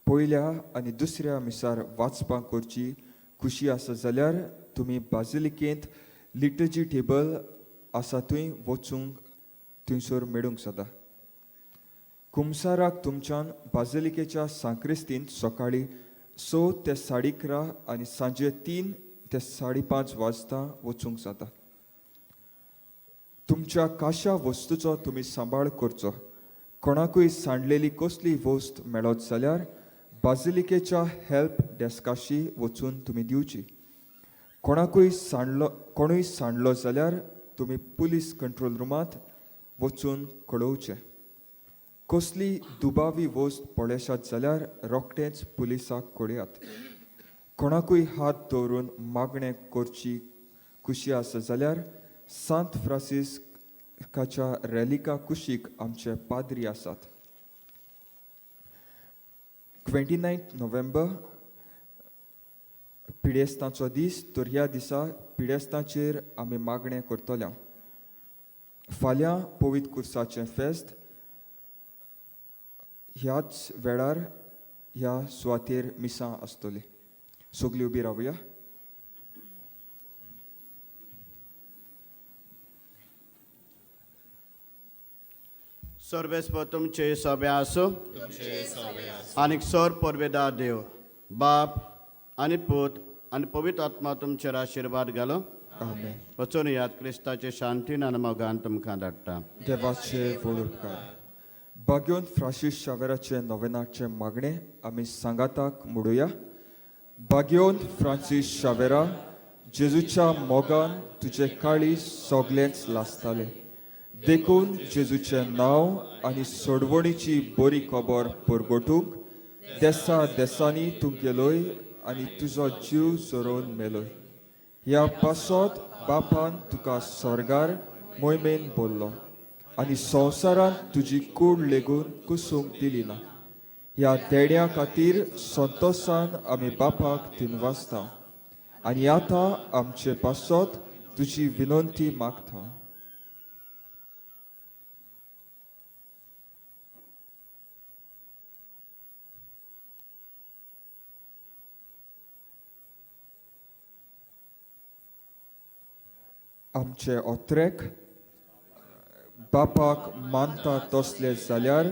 पयल्या आनी दुसऱ्या मिसार वाचपाक करची खुशी आसा जाल्यार तुमी बाजिलिकेंत लिटर्जी टेबल आसा थंय वचूंक थंयसर मेळूंक जाता. कुमसाराक तुमच्यान बाजिलिकेच्या सांक्रिस्तींत सकाळीं 6 ते 11:30 आनी सांजे 3 ते 5:30 वाजता वचूंक जाता. तुमच्या काशा वस्तूचो तुमी सांबाळ करचो. कोणाकूय सांडलेली कसली वस्त मेळत जाल्यार बाजिलिकेच्या हेल्प डेस्काशी वचून तुमी दिवची. कोणाकूय सांडलो कोणूय सांडलो जाल्यार तुमी पुलीस कंट्रोल रुमांत वचून कळोवचें. कसली दुबावी वस्त पळयशात जाल्यार रोखडेंच पुलिसाक कळयात. कोणाकूय हात दवरून मागणें करची खुशी आसा जाल्यार सांत फ्रांसिस्काच्या रॅलिका कुशीक आमचे पाद्री आसात. 29 नोव्हेंबर पिडेस्तांचो दीस, तर ह्या दिसा पिडेस्तांचेर आमी मागणें करतले. फाल्यां पवित्र कुर्साचें फेस्त ह्याच वेळार ह्या सुवातेर मिसां आसतली. सगळीं उबी रावया. सर्वेस्पर तुमचे सोबे आसूं आनीक सर परवेदा देव बाप आनी पूत आनी पवित्र आत्मा तुमचेर आशिर्वाद घालो. आमेन. वचून याद क्रिस्ताचे शांतीन आनी मोगान तुमकां धाडटा. देवाचे व्हड उपकार. बाग्योन फ्रांसीस शावेराचे नोवेनाचे मागणें आमी सांगाताक म्हणुया. बाग्योन फ्रांसीस शावेरा, जेजूच्या मोगान तुजें काळीज सगळेंच लासतालें, देखून जेजूचें नांव आनी सोडवणीची बरी खबर परगटूंक देसा देसांनी तूं गेलोय आनी तुजो जीव झरोवन मेलोय. ह्या पासत बापान तुका स्वर्गार मोहिमेन बोल्लो आनी संवसारांत तुजी कूड लेगून कुसूंक दिली ना. ह्या देड्या खातीर संतोसान आमी बापाक दिनवासता आनी आतां आमचे पासत तुजी विनंती मागता. आमचे ओत्रेक बापाक मानता तसले जाल्यार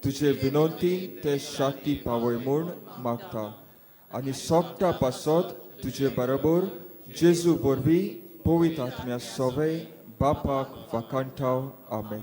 तुजे विनंती ते शाती पावय म्हूण मागता आनी सोगटा पासत तुजे बरोबर जेजू वरवीं पवित्र आत्म्या सोवे बापाक वाखाणटाव. आमेन.